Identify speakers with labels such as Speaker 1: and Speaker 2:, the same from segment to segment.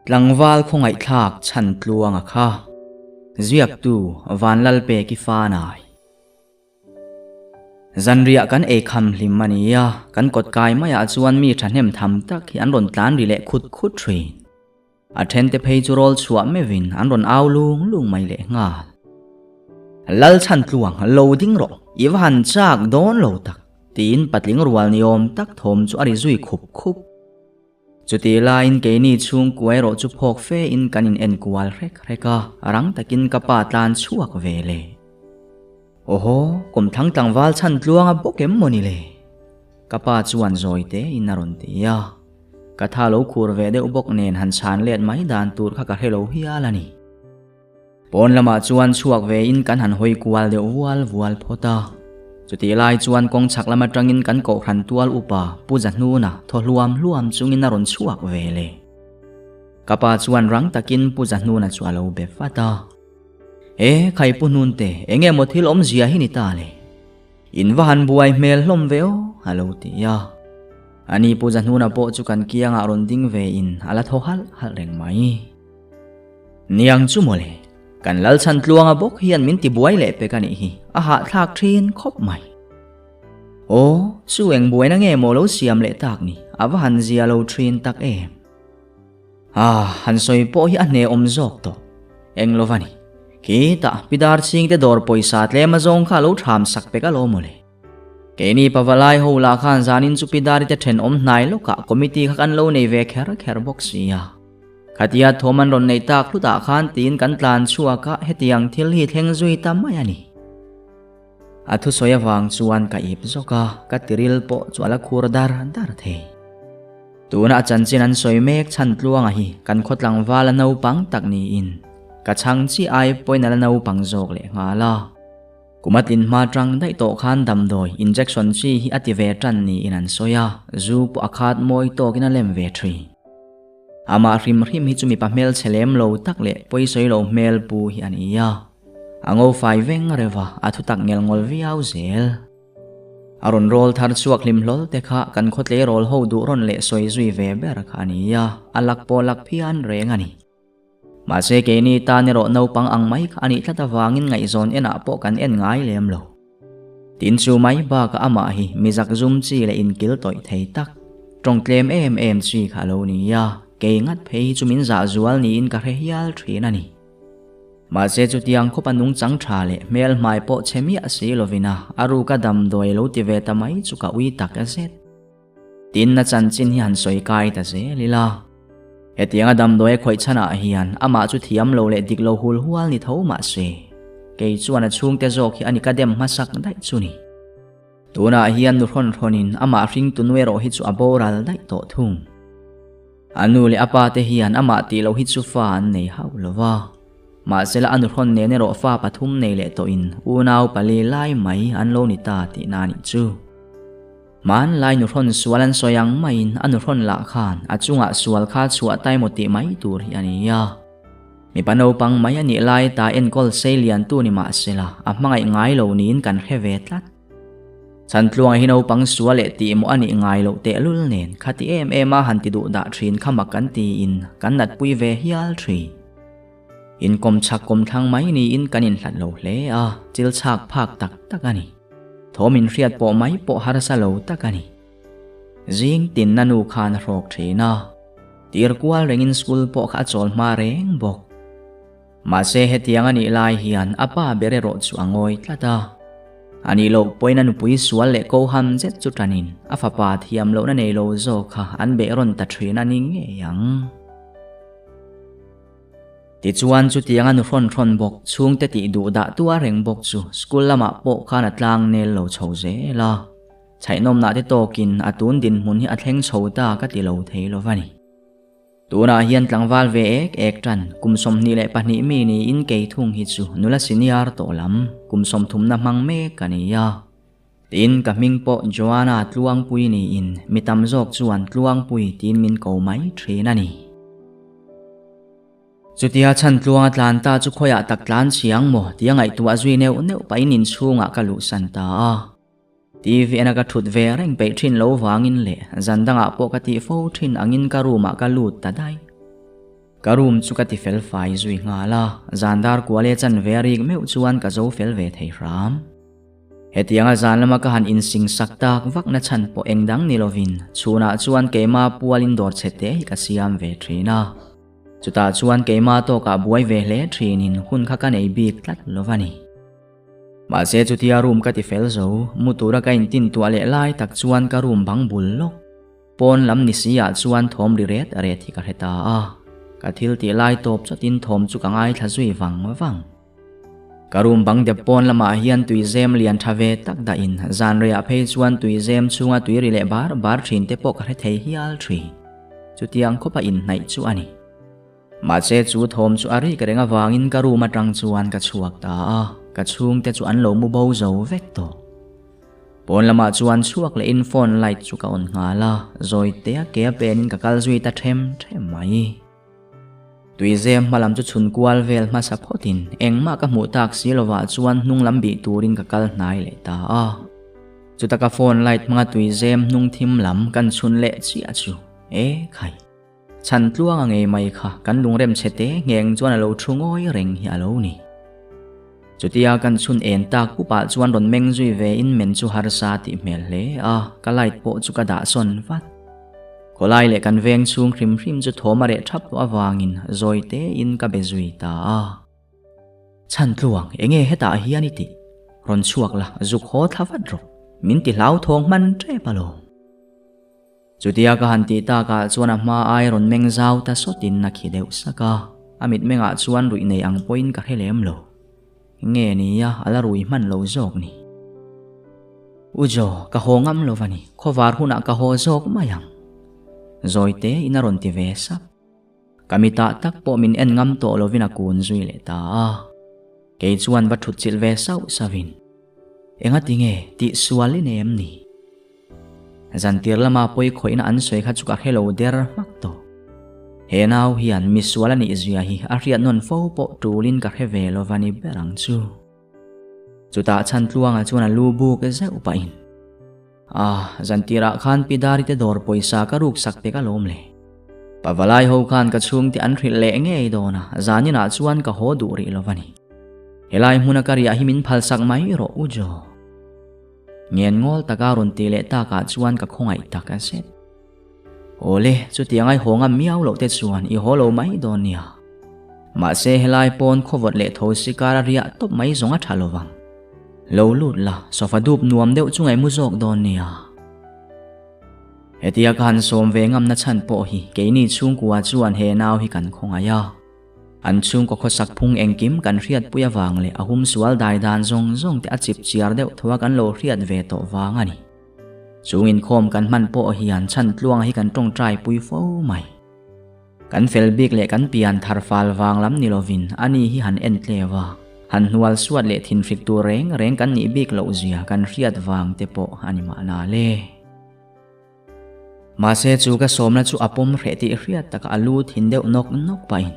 Speaker 1: Tlangval khawngaihthlak chhan tluanga kha. Ziaktu Vanlalpeki Fanai. Zanriah kan ei kham hlim a ni a, kan kawt kai maiah chuan mi thahnem tham tak hi an rawn tlan ri leh khut khut thin. A thente phei chu rawl chhuah meuhin an rawn au lung lung mai leh nghal. Lal chhan tluang lo ding rawh, i va han chak dawn lo tak, tiin patling rual ni awm tak thawm chu a ri zui khup khup. Chutih laiin keini chhungkua erawh chu phawk fe in kan in enkual hrek hrek a, rang takin ka pa tlan chhuak ve le. Awhaw, kawmthlang tlangval chhan tluanga bawk em maw ni le? Ka pa chuan zawi te in a rawn ti a. Ka tha lo khur ve deuh bawk nen han chhan let mai dan tur kha ka hre lo hial a ni. Pawn lamah chuan chhuak ve in kan han hawi kual deuh vual vual phawt a. Chutih lai chuan kawng chhak lam atangin kan kohhran tual upa Pu Zahnuna thaw hluam hluam chungin a rawn chhuak ve le. Ka pa chuan rang takin Pu Zahnuna chu a lo be vat a. E, khai Pu Hnunte, enge maw thil awmzia hi ni ta le? In va han buai hmel hlawm ve aw, a lo ti a. Ani Pu Zahnuna pawh chu kan kiangah rawn ding ve in a la thaw halh halh reng mai. Niang chu mawle, kan Lalchhan tluanga bawk hian min ti buai leh pek a nih hi, a hahthlak thin khawp mai. Aw, chu eng buaina nge maw lo siam leh tak ni, a va han zia lo thin tak em. Ah, han sawi pawh hi a hnehawm zawk tawh. Eng lo va ni, khitah Pidar chhingte dawr pawisa tlem a zawng kha a lo tham sak pek alawm mawle. Keini Pavalai ho lah khan zanin chu Pidari te thenawm hnai lawkah committee kha kan lo nei ve kher kher bawk si a. Khatia thawm an rawn neih tak hlutah khan tiin kan tlan chhuak a, hetiang thil hi thleng zui ta mai a ni. A thusawi avang chuan ka ip zawk a, ka tiril pawh chu a la khur dar dar thei. Tuna a chanchin an sawi mek chhan tluanga hi kan khaw tlangval a naupang tak niin ka chhang chiah ai pawhin a la naupang zawk leh nghal a. Kum a tlin hma tang daih tawh khan damdawi injection chi hi a ti ve tan niin an sawi a, zu pawh a khat mawi tawkin a lem ve thin. Amah hrim hrim hi chu mipa hmelchhe lem lo tak leh pawisawi lo hmel pu hi a ni a, a ngo fai veng reuh a, a thutak ngel ngawl viau zel. A rawn rawl thar chhuak hlim hlawl te kha kan khawtlei rawl ho duh rawn leh sawi zui ve ber kha a ni a, a lak pawh lak phian reng a ni. Mahse keini tan erawh naupang ang mai kha a nih tlat avangin ngaihzawn enah pawh kan en ngai lem lo. Tin chu mai bakah amah hi mi zakzum chi leh inkil tawih thei tak, tawng tlem em em chi kha a lo ni a, kei ngat phei hi chu min zah zual niin ka hre hial thin a ni. Mahse chutiang khawpa nungchang tha leh hmel hmai pawh chhe miah si lovin a, a ruka damdawi lo ti ve ta mai chu ka ui tak zet. Tin, a chanchin hi han sawi kai ta zel ila. Hetianga damdawi a khawih chhanah hian amah chu thiam lo leh dik lo hul hual ni tho mah se, kei chuan a chhungte zawk hi a ni ka dem hmasak daih chu ni. Tunah hian nu hrawn hrawnin amah hringtu nu erawh hi chu a boral daih tawh thung. A nu leh a pa te hian amah tih loh hi chu fa an nei hauh lo va. Mahsela a nu hrawn nen erawh fa pathum nei leh tawhin unau pali lai mai an lo ni ta tihna a nih chu. Hmanlai nuhrawn sual an sawi ang maiin a nuhrawn lah khan a chungah sual kha chhuah ta emaw tih mai tur hi a ni a. Mipa naupang mai a nih lai ta enkawl sei liantu ni mah sela a hmangaih ngai lo niin kan hre ve tlat. Chhantluanga hi naupang sual leh tih maw a nih ngai loh tehlul nen khati em em a han ti duh dah thin kha mak kan tiin kan natpui ve hial thin. Inkawm chhak kawm thlang mai niin kan inhlat lo hle a, chil chhak phak tak tak a ni. Thawm inhriat pawh mai pawh harsa lo tak a ni. Zing tinna nu khan a hrawk thin a, tir kual rengin school pawh kha a chawl hma reng bawk. Mahse hetiang a nih lai hian a pa ber erawh chu a ngawi tlat a. A nih loh pawhin a nupui sual leh ko ham zet chu tanin a fapa thiam lohna nei lo zawk kha an beh rawn ta thin a ni ngei ang. Tichuan chutianga nu hrawn hrawn bawk chhungte tih duh dah tua reng bawk chu school lamah pawh khan a tlang nel lo chho zel a. Chhaihnawmnah te tawkin a tun dinhmun hi a thleng chho ta ka ti lo thei lo va ni. Tunah hian tlangval ve ek ek tan kum 22 mi niin kei thung hi chu nula senior tawh lam kum 30 na hmang mek ka ni a. Tin, ka hming pawh Joanna Tluangpui niin mi tam zawk chuan Tluangpui tiin min ko mai thin a ni. Chutia chhan tluanga tlan ta chu khawiah tak tlan chiang maw tia ngaihtuah zui neuh neuh pahin inchhungah ka luhsan ta a. TV ena ka thut ve reng peih thin lo vangin leh zan dangah pawh ka tih fo thin angin ka room ah ka lut ta daih. Ka room chu ka ti fel fai zui nghal a, zan dar kual e chanve a rik meuh chuan ka zo fel ve thei hram. Hetianga zan lama ka han insing sak tak vak na chhan pawh eng dang ni lovin chhunah chuan keima pualin dawr chhe te hi ka siam ve thin a. Chutah chuan keima tawkah buai ve hle thinin hun kha ka nei bik tlat lo va ni. Mahse chutia room ka ti fel zo, mu tura ka intin tuah leh lai tak chuan ka room bang bul lawk. Pawn lam ni si ah chuan thawm ri ret ret hi ka hre ta a, ka thil tih lai tawp chawtin thawm chu ka ngaithla zui vang vang. Ka room bang dep pawn lamah hian tuizem lian tha ve tak dahin zan reiah phei chuan tuizem chhunga tui ri leh bar bar thin te pawh ka hre thei hial thin. Chutiang khawpa inhnaih chu a ni. Mahse chu thawm chu a rik reng avangin ka room atang chuan ka chhuak ta a, ka chhungte chu an lo mu bo zo vek tawh. Pawn lamah chuan chhuak lehin phone light chu ka on nghal a, zawi tea ke a penin ka kal zui ta them them mai. Tuizem hmalam chu chhun kual vel hmasa phawtin engmah ka hmuh tak si lovah chuan hnung lam bih turin ka kal hnai leh ta a. Chuta ka phone light hmanga tuizem hnung thim lam kan chhun leh chiah chu e khai. Chhan tluanga ngei mai kha kan lungrem chhe te ngheng chuan a lo thu ngawi reng hi a lo ni. Chutia kan chhun en tak pupah chuan rawn meng zui ve in men chu harsa tih hmel hle a, ka light pawh chu ka dah sawn vat. Khawlai leh kan veng chhung hrim hrim chu thawm a reh thap tawh avangin zawi tein ka be zui ta a. Chhan tluang, enge hetah hian i tih? Rawn chhuak la, zuk haw thla vat rawh. Min ti hlauthawng hman tep alawm. Chutia ka han tih takah chuan a hma ai rawn meng zau ta sawtin a khi deuh sak a, a mitmengah chuan ruih nei ang pawhin ka hre lem lo. Nge nia a la rui hman lo zawk ni. U Jo, ka haw ngam lo va ni, khawvar hunah ka haw zawk mai ang. Zawi tein a rawn ti ve sap. Ka mitah tak pawh min en ngam tawh lovin a kun zui leh ta a. Kei chuan va thutchilh ve sauh sauhin, Enga tinge tih sual i nei em ni? Zantir lama pawi khawihna an sawi kha chu ka hre lo der hmak tawh. He nau hian misual a nih zia hi a hriat nawn fo pawh tulin ka hre ve lo va ni ber ang chu. Chutah chhan tluangah chuan a lu buk zeuh pahin, Ah, zantirah khan Pi Dari te dawr pawisa ka ruk sak pek alawm le. Pavalai ho khan ka chhungte an hrilh leh ngei dawn a, zaninah chuan ka haw duh rih lo va ni. Helai hmuna ka riah hi min phalsak mai rawh u Jo. Ngen ngawl taka rawn ti leh takah chuan ka khawngaih tak a zet. Awle, chutiang ai haw ngam miau loh te chuan i haw lo mai dawn nia. Mahse helai pawn khawvawt leh tho si kar a riah tawp mai zawng a tha lo vang. Lo lut la, sofa dup nuam deuh chu ngaih mu zawk dawn nia. Hetia ka han sawm ve ngamna chhan pawh hi keini chhungkua chuan he nau hi kan khawngaih a. An chhungkaw khawsak phung engkim kan hriatpui avang leh a humsual dai dan zawng zawng te a chip chiar deuh tho a kan lo hriat ve tawh vang a ni. Chung inkhawm kan hman pawh hian chhan tluanga hi kan tawngtai pui fo mai. Kan fel bik leh kan pian thar fal vang lam ni lovin ani hi han en tlev a, han hnual suat leh thinhrik tur reng reng kan nih bik loh zia kan hriat vang te pawh a ni mahna le. Mahse chu ka sawmna chu a pawm hreh tih hriat takah a lu thin deuh nawk nawk pahin,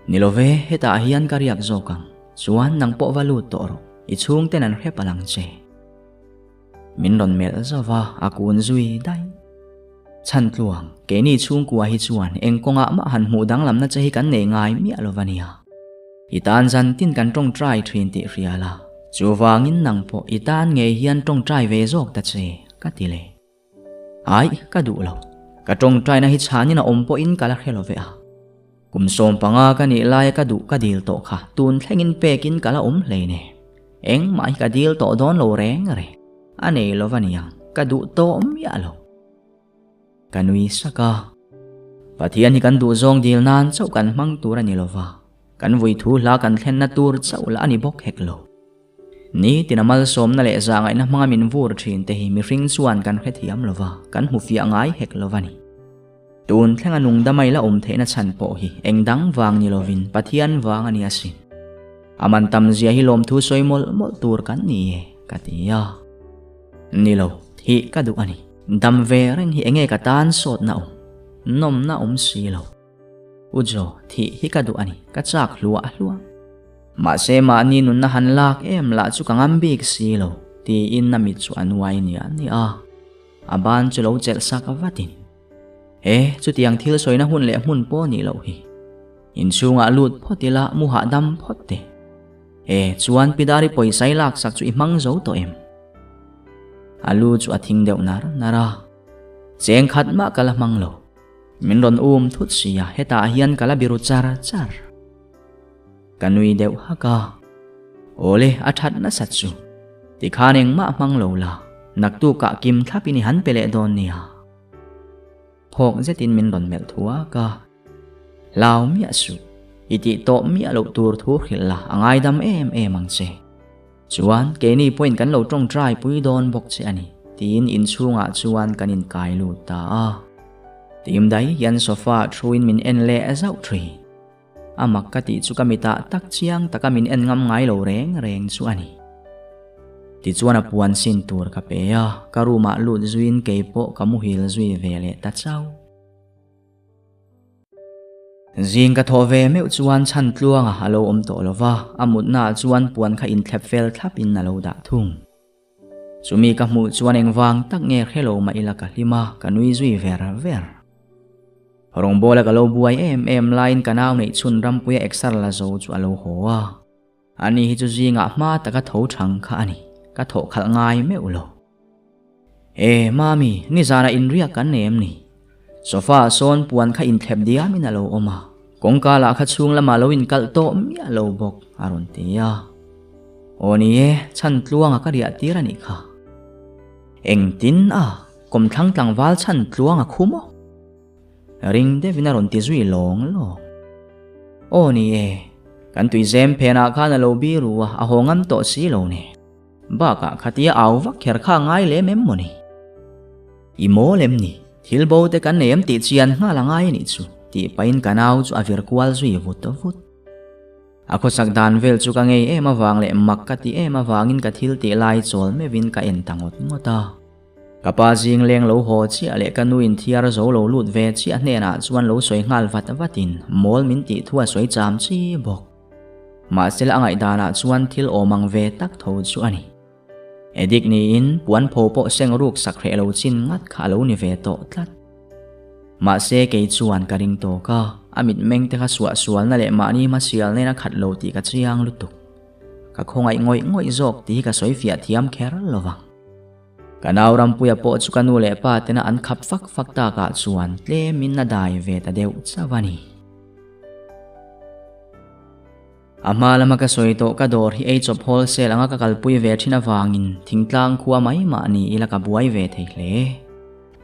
Speaker 1: Ni lo ve, hetah hian ka riak zawk ang, chuan nang pawh va lut tawh rawh, i chhungten an hrep alang che. Min rawn melh zauh va, a kun zui daih. Chhan tluang, keini chhungkua hi chuan eng kawngah mah han hmuh danglamna che hi kan nei ngai miah lo va nia. I tan zan tin kan tawngtai thin tih hria la, chuvangin nang pawh i tan ngei hian tawngtai ve zawk ta che. Ka ti le. Ai, ka duh lo. Ka tawngtaina hi chhanin a awm pawhin ka la hre lo ve a. Kum 15 ka nih laia ka duh ka dil tawh kha tun thlengin pekin ka la awm hlei ne. Engmah hi ka dil tawh dawn lo reng reng. A nei lo va niang, ka duh tawh miah lo. Ka nui sak a. Pathian hi kan duh zawng dil nan chauh kan hmang tur a ni lo va, kan vui thu hla kan thlenna tur chauh lah a ni bawk hek lo. Ni tina malsawmna leh zahngaihna hmanga min vur thin te hi mihring chuan kan hrethiam lo va, kan hmu fiah ngai hek lo va ni. Tun thlenga nung damai la awm theihna chhan pawh hi eng dang vang ni lovin Pathian vang a ni asin. A man tam zia hi lawmthu sawi mawlh mawlh tur kan ni e, ka ti a. Ni lo, thih ka duh a ni. Dam ve reng hi enge ka tan sawtna awm, nawmna awm si lo. U Jo, thih hi ka duh a ni, ka chak hluah hluah. Mahse mahni nunna han lak em lah chu ka ngam bik si lo, tiin a mit chu a nuai niah niah a. A ban chu lo chelh sak vatin. E, chutiang thil sawina hun leh hmun pawh nih loh hi. Inchhungah lut phawt ila mu hahdam phawt teh. E, chuan Pidari pawisa i laksak chu i hmang zo tawh em? A lu chu a thing deuh nar nar a. Cheng khat mah ka la hmang lo. Min rawn um thut si a, hetah hian ka la biru char char. Ka nui deuh hak a. Awle, a that nasat chu. Tikhan engmah hmang lo la, naktukah kim thlapin i han pe leh dawn nia. Phawk zetin min rawn melh thuak a. Hlau miah suh, i tih tawh miah loh tur thu hrilh la a ngaidam em em ang che. Chuan keini pawhin kan lo tawngtai pui dawn bawk che a ni, tiin inchhungah chuan kan inkai lut ta a. Tim dai hian sofa ah thuin min en leh zauh thin. A mak ka tih chu ka mitah tak chiang taka min en ngam ngai lo reng reng chu a ni. Tichuan a puan sin tur ka pe a, ka room ah lut zuiin keipawh ka muhil zui ve leh ta chauh. Zing ka thawh ve meuh chuan chhan tluanga a lo awm tawh lo va, a mutnaah chuan puan kha inthlep fel thlap in a lo dah thung. Chumi ka hmuh chuan engvang tak nge hre lo mah ila ka hlim a, ka nui zui ver ver. Rawngbawla ka lo buai em em laiin ka nau neih chhun rampuia exer la zo chu a lo haw a. Ani hi chu zingah hma taka tho thang kha a ni, ka thawh khalh ngai meuh lo. E, Mami, nizanah inriak kan nei em ni? Sofa ah sawn puan kha inthlep diamin a lo awm a, kawngka lah kha chhung lamah lo inkalh tawh miah lo bawk, a rawn ti a. Aw ni e, chhan tluanga ka riah tir a nih kha. Engtin a, kawmthlang tlangval chhan tluanga khu maw? Ring deuhin a rawn ti zui lawng lawng. Aw ni e, kan tuizem phenah khan a lo biru a, a haw ngam tawh si lo nen. Bakah khatia au vak kher kha ngai lem em maw ni? I mawl em ni? Thil bo te kan nei em tih chian nghal a ngai anih chu tih pahin ka nau chu a vir kual zui vut vut. A khawsak dan vel chu ka ngei em avang leh mak ka ti em avangin ka thil tih lai chawl meuhin ka en ta ngawt ngawt a. Ka pa zing leng lo haw chiah leh ka nu in thiar zo lo lut ve chiah hnenah chuan lo sawi nghal vat vatin mawl min tih thu a sawi cham chi bawk. Mahse a ngaihdanah chuan thil awm ang ve tak tho chu a ni. Edik niin puan pho pawh seng ruk sak hreh lo chin ngat kha a lo ni ve tawh tlat. Mahse kei chuan ka ring tawk a, a mitmeng te kha suahsualna leh mahni hmasial nen a khat lo tih ka chiang lutuk. Ka khawngaih ngawih ngawih zawk tih hi ka sawi fiah thiam kher lo vang. Ka nau Rampuia pawh chu ka nu leh pa tena an khap fak fak takah chuan tlemin a dai ve ta deuh chauh a ni. A hma lama ka sawi tawh ka dawr hi ei chawp wholesale anga ka kalpui ve thin avangin thingtlang khua mai mah ni ila ka buai ve thei hle.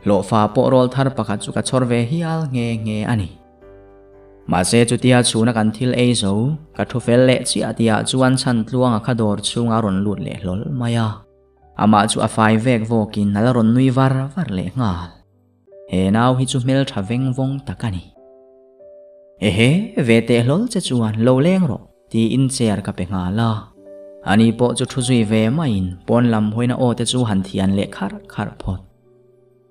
Speaker 1: Hlawhfa pawh rawl thar pakhat chu ka chhawr ve hial nghe nghe a ni. Mahse chutia chhuna kan thil ei zo, ka thu fel leh chiah tihah chuan chhan tluanga kha dawr chhunga a rawn lut leh hlawl mai a. Amah chu a fai vek vawkin a la rawn nui var var leh nghal. He nau hi chu hmeltha veng vawng tak a ni. Ehe, ve teh hlawl che chuan lo leng rawh, tiin chair ka pe nghal a. Ani pawh chu thu zui ve maiin pawn lam hawina aw te chu han thian leh kharh kharh phawt.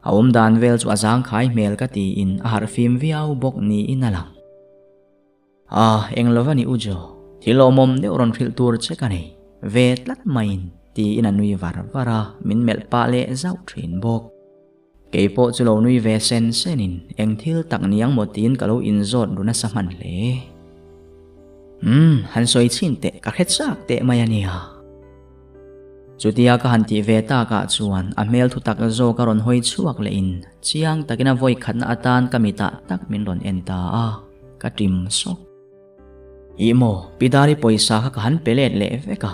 Speaker 1: A awm dan vel chu a zangkhai hmel ka tiin a harh fim viau bawk niin a lang. Ah, eng lo va ni u Jo, thil awmawm deuh rawn hrilh tur che ka nei, ve tlat maiin, tiin a nui var var a, min melh pah leh zauh thin bawk. Kei pawh chu lo nui ve sen senin eng thil tak niang maw tiin ka lo inzawt ru nasa hman hle. Umm, han sawi chhin teh, ka hre chak teh mai a nia. Chutia ka han tih ve takah chuan a hmel thu tak zawk a rawn hawi chhuak lehin chiang takin a vawi khatna atan ka mitah tak min rawn en ta a. Ka ṭim sawk. Ih maw, Pi Dari pawisa kha ka han pe let leh vek a.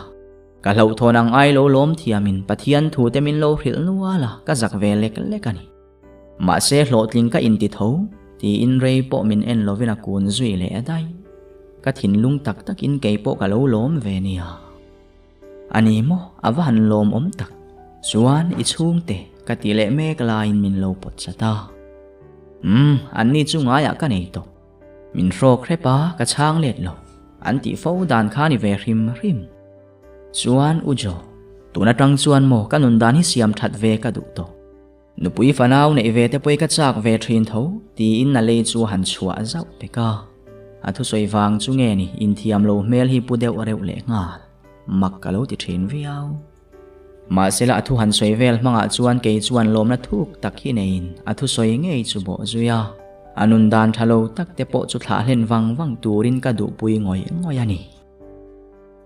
Speaker 1: Ka hlauhthawn ang ai lo lawm thiamin Pathian thu te min lo hrilh nual a, ka zak ve lek lek a ni. Mahse hlawhtling ka inti tho, tiin rei pawh min en lovin a kun zui leh daih. Ka thinlung tak takin kei pawh ka lo lawm ve nia. A ni maw, a va han lawmawm tak. Chuan i chhungte ka ti leh mek laiin min lo pawt chat a. Umm, an ni chu ngaiah ka nei tawh. Min hrawk hrep a, ka chhang let lo. An tih fo dan kha ni ve hrim hrim. Chuan U Jo, tun atang chuan maw ka nun dan hi siam that ve ka duh tawh. Nupui fanau neih ve te pawh ka chak ve thin tho, tiin a lei chu a han chhuah zauh pek a. A thusawi vang chu nge ni inthiam lo hmel hi pu deuh reuh leh nghal. Mak ka lo ti thin viau. Mahsela a thu han sawi vel hmangah chuan kei chuan lawmna thuk tak hi neiin a thusawi ngei chu bawh zui a. A nun dan tha lo tak te pawh chu thlah hlen vang vang turin ka duhpui ngawih ngawih a ni.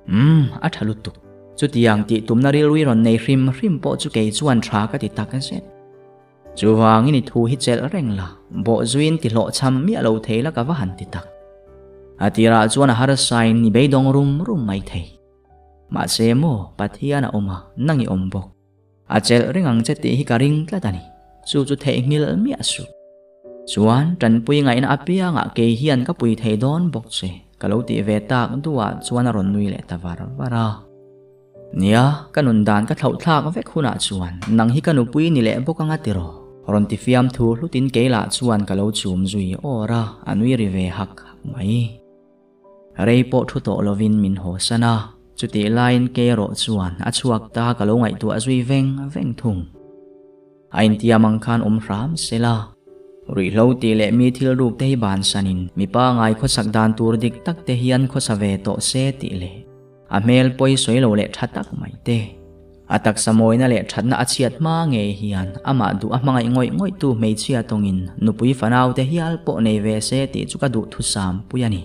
Speaker 1: Umm, a tha lutuk. Chutiang tih tumna rilrui rawn nei hrim hrim pawh chu kei chuan tha ka ti tak zet. Chuvangin i thu hi chelh reng la, bawhzuiin ti hlawhchham miah lo thei la ka va han ti tak. A tirah chuan a harsain i beidawng rum rum mai thei. Mahse maw, Pathian a awm a, nang i awm bawk. A chelh reng ang che tih hi ka ring tlat a ni. Chu chu theihnghilh miah suh. Chuan, tanpui ngaihna apiangah kei hian ka pui thei dawn bawk che, ka lo tih ve tak duhah chuan a rawn nui leh ta var var a. Nia, ka nun dan ka thlauh thlak vek hunah chuan nang hi ka nupui ni leh bawk anga tiraw? Rawn ti fiam thu hlutin kei lah chuan ka lo chum zui awr a, a nui ri ve hak hak mai. Rei pawh thu tawh lovin min haw san a, chutih laiin kei erawh chuan a chhuak ta ka lo ngaihtuah zui veng veng thung. A intiam ang khan awm hram se la. Ruihhlo tih leh mi thil ruk te hi bansanin mipa ngai khawsak dan tur dik tak te hian khawsa ve tawh se tih leh a hmel pawi sawi lo leh tha tak mai te. A taksa mawina leh thatna a chhiat hma ngei hian amah duh a hmangaih ngawih ngawih tu hmeichhia tawngin nupui fanau te hial pawh nei ve se tih chu ka duh thusam pui a ni.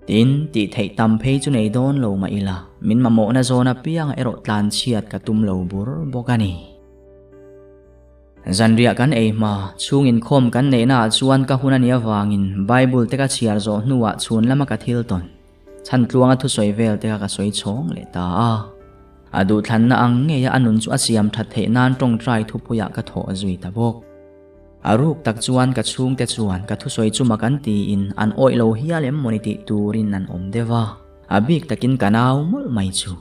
Speaker 1: Tin, tih theih tam phei chu nei dawn lo mah ila, min mamawhna zawn apianga erawh tlan chhiat ka tum lo bur bawk a ni. Zanriah kan ei hma, chhung inkhawm kan neihnaah chuan ka hun a nih avangin Bible te ka chhiar zawh hnuah chhun lama ka thil tawn, chhan tluanga thusawi vel te kha ka sawi chhawng leh ta a. A duhthlanna ang ngeia a nun chu a siam that theih nan tawngtai thupuiah ka thawh zui ta bawk. A ruk tak chuan ka chhungte chuan ka thusawi chu mak an tiin an awih lo hial em mawni tih turin an awm deuh a, a bik takin ka nau mawlh mai chu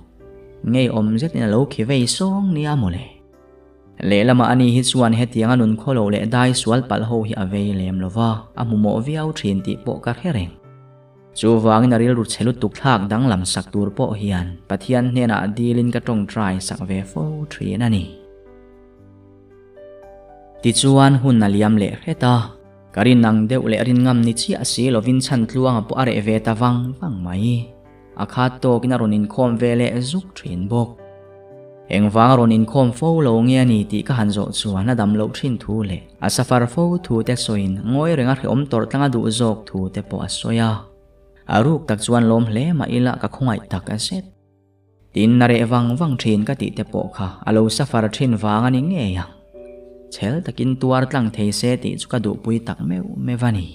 Speaker 1: ngeiawm zetin a lo khi vei sawng nia mawle. Lehlamah ani hi chuan hetianga nun khawlo leh dai sual palh ho hi a vei lem lo va, a hmu mawh viau thin tih pawh ka hre reng. Chuvangin a rilru chhe lutuk thlak danglam sak tur pawh hian Pathian hnenah dilin ka tawngtai sak ve fo thin a ni. Tichuan hun a liam leh hret a, ka rin ang deuh leh rin ngam ni chiah si lovin chhan tluanga pawh a reh ve ta vang vang mai. A khat tawkin a rawn inkhawm ve leh zuk thin bawk. Engvang a rawn inkhawm fo lo nge a ni tih ka han zawh chuan a dam loh thin thu leh a safar fo thu te sawiin ngawi renga hrehawm tawrh tlanga duh zawk thu te pawh a sawi a. A ruk tak chuan lawm hle mah ila ka khawngaih tak a zet. Tin, na reh vang vang thin ka tih te pawh kha a lo safar thin vang a ni ngei ang. Chhel takin tuar tlang thei se tih chu ka duhpui tak meuh meuh a ni.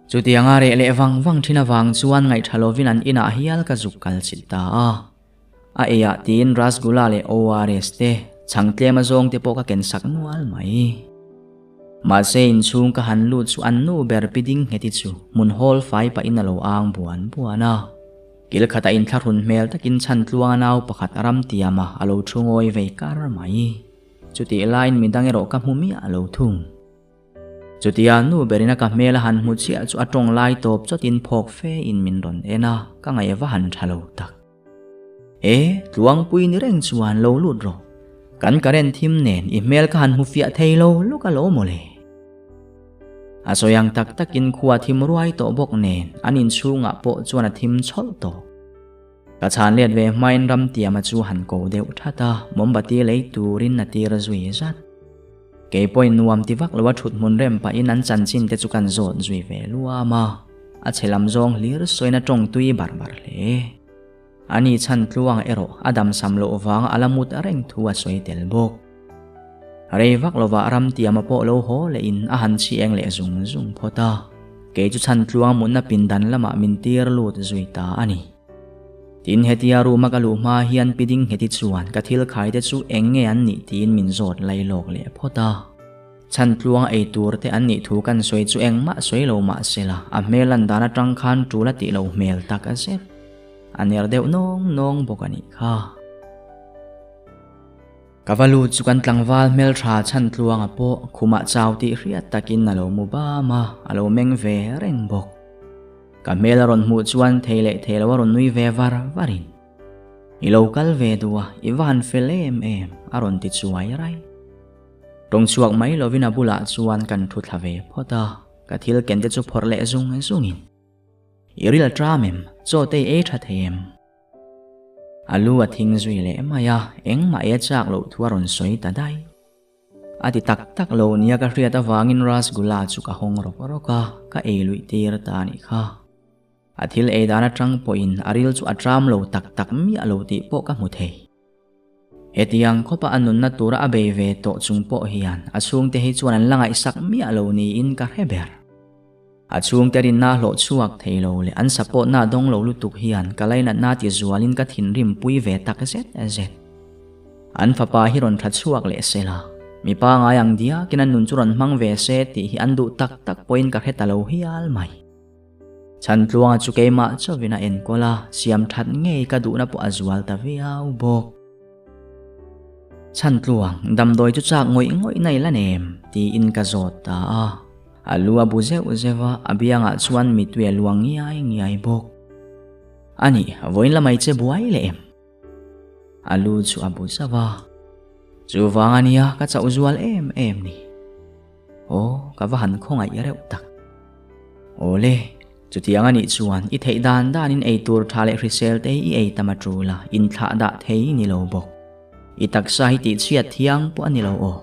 Speaker 1: Chutianga reh leh vang vang thin avang chuan ngaihṭha lovin an inah hial ka zuk kal chilh ta a. A eiah tiin rasgula leh ORS te, chhang tlem azawng te pawh ka ken sak nual mai. Mahse inchhung ka han lut chu an nu ber pi ding ngheti chu hmun hawl fai pahin a lo ang buan buan a. Kil khatah inthlahrun hmel takin chhan tluanga nau pakhat a ram tiam a, a lo thu ngawi vei kar mai. Chutih laiin midang erawh ka hmu miah lo thung. Chutia nu berin a ka hmel a han hmu chiah chu a tawng lai tawp chawtin phawk fe in min rawn en a, ka ngaih va han tha lo tak. E, tluangpui ni reng chuan lo lut rawh. Kan current thim nen i hmel ka han hmu fiah thei lo lawk a lo mawle. A sawi ang tak takin khua thim ruai tawh bawk nen an inchhungah pawh chuan a thim chhawlh tawh. Ka chhan let ve hmain Ramtiama chu han ko deuh that a, mombati lei turin a tir zui zat. Kei pawhin nuam ti vak lo a thut hmun rem pahin an chanchin te chu kan zawt zui ve luam a, a chhe lam zawng hlir sawiin a tawng tui bar bar hle. Ani chhan tluang erawh a damsam loh vanga a la mut reng thu a sawi tel bawk. Rei vak lovah Ramtiama pawh lo haw lehin a han chhi eng leh zung zung phawt a, kei chu chhan tluang mutna pindan lamah min tir lut zui ta a ni. Tin, hetia room a ka luh hma hian Pi Dingheti chuan ka thil khai te chu eng nge an nih tiin min zawt lai lawk leh phawt a. Chhan tluang ei tur te an nih thu kan sawi chu engmah sawi lo mah sela a hmel lan dan atang khan tul a tih lo hmel tak a zet. A ner deuh nawng nawng bawk a nih kha. Ka va lut chu kan tlangval hmeltha chhan tluanga pawh khumah chau tih hriat takin a lo mu bam a, a lo meng ve reng bawk. Ka hmel a rawn hmuh chuan thei leh thei lo a rawn nui ve var varin, I lo kal ve duh a, i va han fel em em, a rawn ti chuai rai. Tawng chhuak mai lovin a bulah chuan kan thu thla ve phawt a, ka thil ken te chu phawrh leh zung zungin, I ril tram em? Chaw te i ei tha thei em? A lu a thing zui leh mai a, engmah ei a chak loh thu a rawn sawi ta daih. A ti tak tak lo nia ka hriat avangin rasgula chu ka hawng rawk rawk a, ka ei luih tir ta a nih kha. A thil ei dan atang pawhin a ril chu a tram lo tak tak miah lo tih pawh ka hmu thei. Hetiang khawpa a nunna tura a bei ve tawh chung pawh hian a chhungte hi chuan an la ngaihsak miah lo niin ka hre ber. A chhungte rinna hlawh chhuak thei lo leh an support-na dawng lo lutuk hian ka lainatna ti zualin ka thinrim pui ve tak zet zet. An fapa hi rawn tha chhuak leh se la, mipa ngai ang diakin an nun chu rawn hmang ve se tih hi an duh tak tak pawhin ka hre ta lo hial mai. Chhantluanga chu keimah chauhin a enkawl a, siam that ngei ka duhna pawh a zual ta viau bawk. Chhantluang, damdawi chu chak ngawih ngawih na i la nem? tiin ka zawt ta a. A lu a bu zeuh zeuh a, a biangah chuan mitui a luang ngiai ngiai bawk. A nih, vawiin la mai che buai leh em? A lu chu a bu zauh a. Chuvang a nia ka chauh zual em em ni. Aw, ka va han khawngaih reuh tak. Awle, chutiang a nih chuan i theih dan danin ei tur tha leh hrisel te i ei tam a tul a, inthlah dah thei ni lo bawk. I taksa hi tihchhiat thiang pawh a ni lo aw.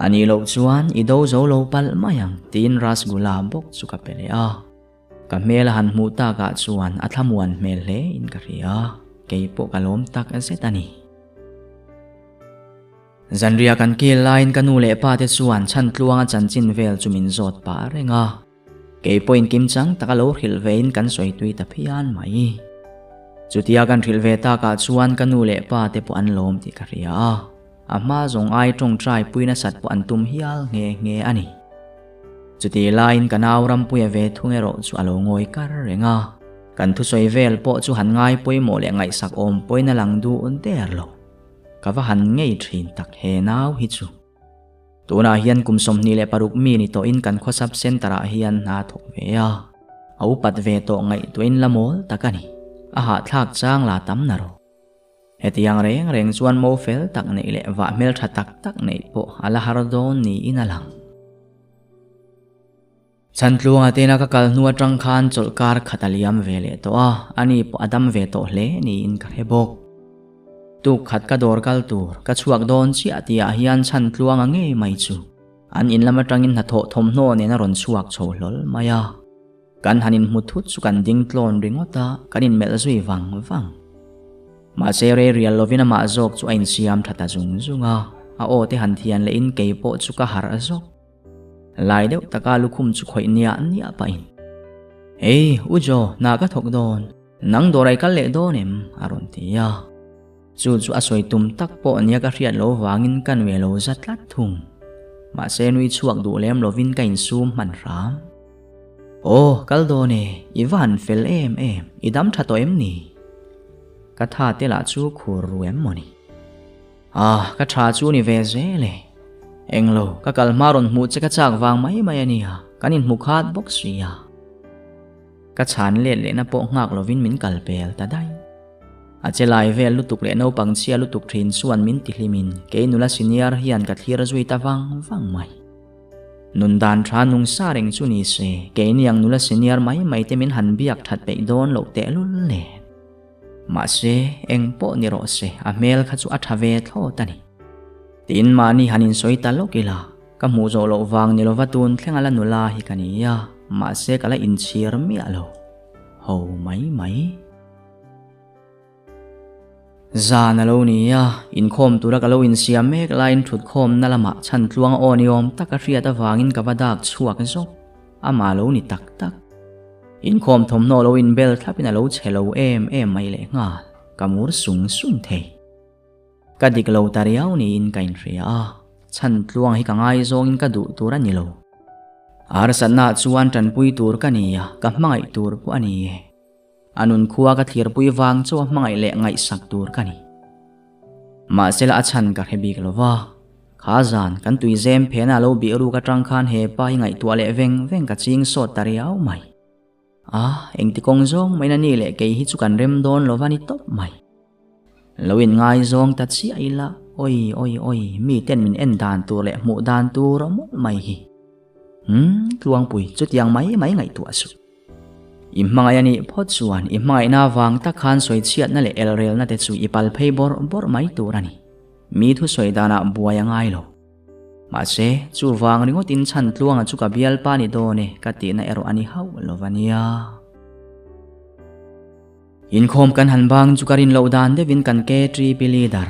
Speaker 1: A nih loh chuan i do zo lo palh mai ang tiin rasgula bawk chu ka pe leh a. Ka hmel a han hmuh takah chuan a thlamuan hmel hle in ka hria, kei pawh ka lawm tak zet a ni. Zanriah kan kil laiin ka nu leh pa te chuan chhantluanga chanchin vel chu min zawt pah reng a. Kei pawhin kimchang taka lo hrilh vein kan sawi tui ta phian mai. Chutia kan hrilh ve takah chuan ka nu leh pa te pawh an lawm tih ka hria a. A hma zawng ai tawngtai pui nasat pawh an tum hial nghe nghe a ni. Chutih laiin ka nau Rampuia ve thung erawh chu a lo ngawi kar reng a. Kan thusawi vel pawh chu han ngai pawimawh leh ngaihsak awm pawhin a lang duh der lo. Ka va han ngei thin tak he nau hi chu. Tunah hian kum 26 mi ni tawhin kan khawsap center ah hian hna thawk ve a. A upat ve tawh ngaihtuahin la mawl tak a ni. A hahthlak chang la tam na rawh. Hetiang reng reng chuan mo fel tak neih leh vah hmeltha tak tak neih pawh a la har dawn niin a lang. Chhantluanga tena ka kal hnu atang khan chawlhkar khat a liam ve leh tawh a, ani pawh a dam ve tawh hle niin ka hre bawk. Tuk khat ka dawr kal tur, ka chhuak dawn chiah tihah hian Chhantluanga ngei mai chu an in lam atangin hnathawh thawmhnaw nen a rawn chhuak chho hlawl mai a. Kan han inhmu thut chu kan ding tlawn ringawt a, kan inmelh zui vang vang. Mahse rei rial lovin amah zawk chu a insiam tha ta zung zung a, a aw te han thian lehin kei pawh chu ka harh zawk. Lai deuh taka lukhum chu khawih niah niah pahin, Hey, U Jo, hna ka thawk dawn. Nang dawr ai kal leh dawn em? a rawn ti a. Chu chu a sawi tum tak pawh nia ka hriat lo vangin ka nue lo za tlat thung. Mahse nui chhuak duh lem lovin ka insum hman hram. Aw, kal dawn e, i va han fel em em, i dam tha tawh em ni? Ka tha te lah chu khur ru em maw ni? Ah, ka tha chu ni ve zel e. Englo, ka kal hma rawn hmuh che ka chak vang mai mai a nia, kan inhmu khat bawk si a. Ka chhan let lehna pawh nghak lovin min kal pel ta daih. A che lai vel lutuk leh naupang chhia lutuk thin chuan min ti hlimin kei nula senior hian ka thlir zui ta vang vang mai. Nun dan tha nung sa reng chu ni se, keini ang nula senior mai mai te min han biak that peih dawn loh tehlul nen. Mahse, eng pawh ni rawh se, a hmel kha chu a tha ve thlawt a ni. Tiin mahni han insawi ta lawk ila, ka hmuh zawh loh vang ni lova tun thleng a la nula hi ka ni a, mahse ka la inchhir miah lo. Ho mai mai. Zan a lo ni a, inkhawm tura ka lo insiam mek laiin thutkhawmna lamah chhan tluang aw ni awm taka hriat avangin ka va dak chhuak zawk. Amah lo ni tak tak. Inkhawm thawmhnaw lo inbel thlapin a lo chhe lo em em mai leh nghal, ka mur sung sung thei. Ka dik lo ta riau niin ka inhria a, chhan tluang hi ka ngaizawngin ka duh tur a ni lo. Harsatnaah chuan tanpui tur ka ni a, ka hmangaih tur pawh a ni e. A nunkhua ka thlirpui vang chu a hmangaih leh ngaihsak tur ka ni. Mahsela a chhan ka hre bik lo va, kha zan kan tuizem phena lo bih ruk atang khan he pa hi ngaihtuah leh veng veng ka ching sawt ta riau mai. A, engti kawng zawng maina ni leh kei hi chu kan rem dawn lo va ni tawp mai. Lo in ngaizawng ta chiah ila, oi oi oi, mi ten min en dan tur leh hmuh dan tur mawlh mai hi. Umm, Tluangpui, chutiang mai mai ngaihtuah suh. I hmangaih a nih phawt chuan i hmangaihna avang tak khan sawichhiatna leh elrelna te chu i pal phei bawrh bawrh mai tur a ni. Mi thusawi danah buai a ngai lo. Mahse, chuvang ringawtin chhan tluanga chu ka bialpa ni dawn e ka tihna erawh a ni hauh lo va nia. Inkhawm kan han bang chu ka rin loh dan deuhin kan KTP leader,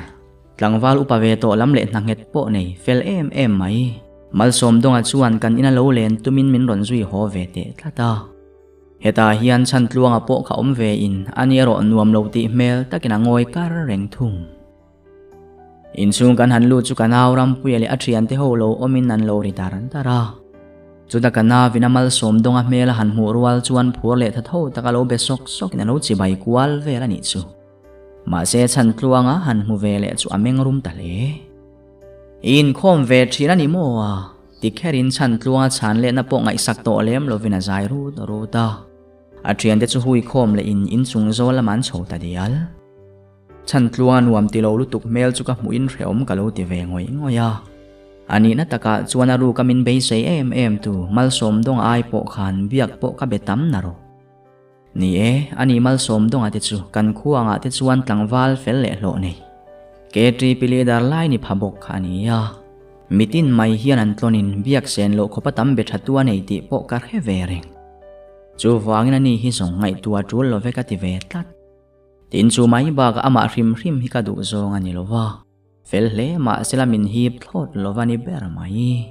Speaker 1: tlangval upa ve tawh lam leh hna nghet pawh nei fel em em mai, Malsawmdawnga chuan kan ina lo len tumin min rawn zui haw ve teh tlat a. Hetah hian chhan tluanga pawh kha awm ve in ani erawh nuam lo tih hmel takin a ngawi kar reng thung. Inchhung kan han lut chu ka nau Rampuia leh a thiante ho lo awmin an lo ri dar dar a. Chuta ka navin a malsawmdawnga hmel a han hmuh rual chuan phur leh tha tho taka lo be sawk sawkin a lo chibai kual vel a nih chu. Mahse chhan tluanga han hmu ve leh chu a meng rum ta hle. I inkhawm ve thin a ni maw a? Ti kherin chhan tluanga chhan lehna pawh ngaihsak tawh lem lovin a zai rut rut a. A thiante chu hui khawm leh in inchung zawl lamah an chho ta dial. Chhan tluanga nuam ti lo lutuk hmel chu ka hmuhin hrehawm ka lo ti ve ngawih ngawih a. A nihna takah chuan a ruka min beisei em em tu Malsawmdawnga ai pawh khan biak pawh ka be tam na rawh. Ni e, ani Malsawmdawnga te chu kan khuangah te chuan tlangval fel leh hlawh nei. KTP leader lai ni pha bawk kha a ni a. Mitin mai hian an tlawnin biak sen loh khawpa tam be tha tu a nei tih pawh ka hre ve reng. Chuvangin ani hi zawng ngaihtuah tul lo ve ka ti ve tlat. Tin chu mai bakah amah hrim hrim hi ka duh zawng a ni lo va, fel hle mah sela min hip thlawt lo va ni ber mai.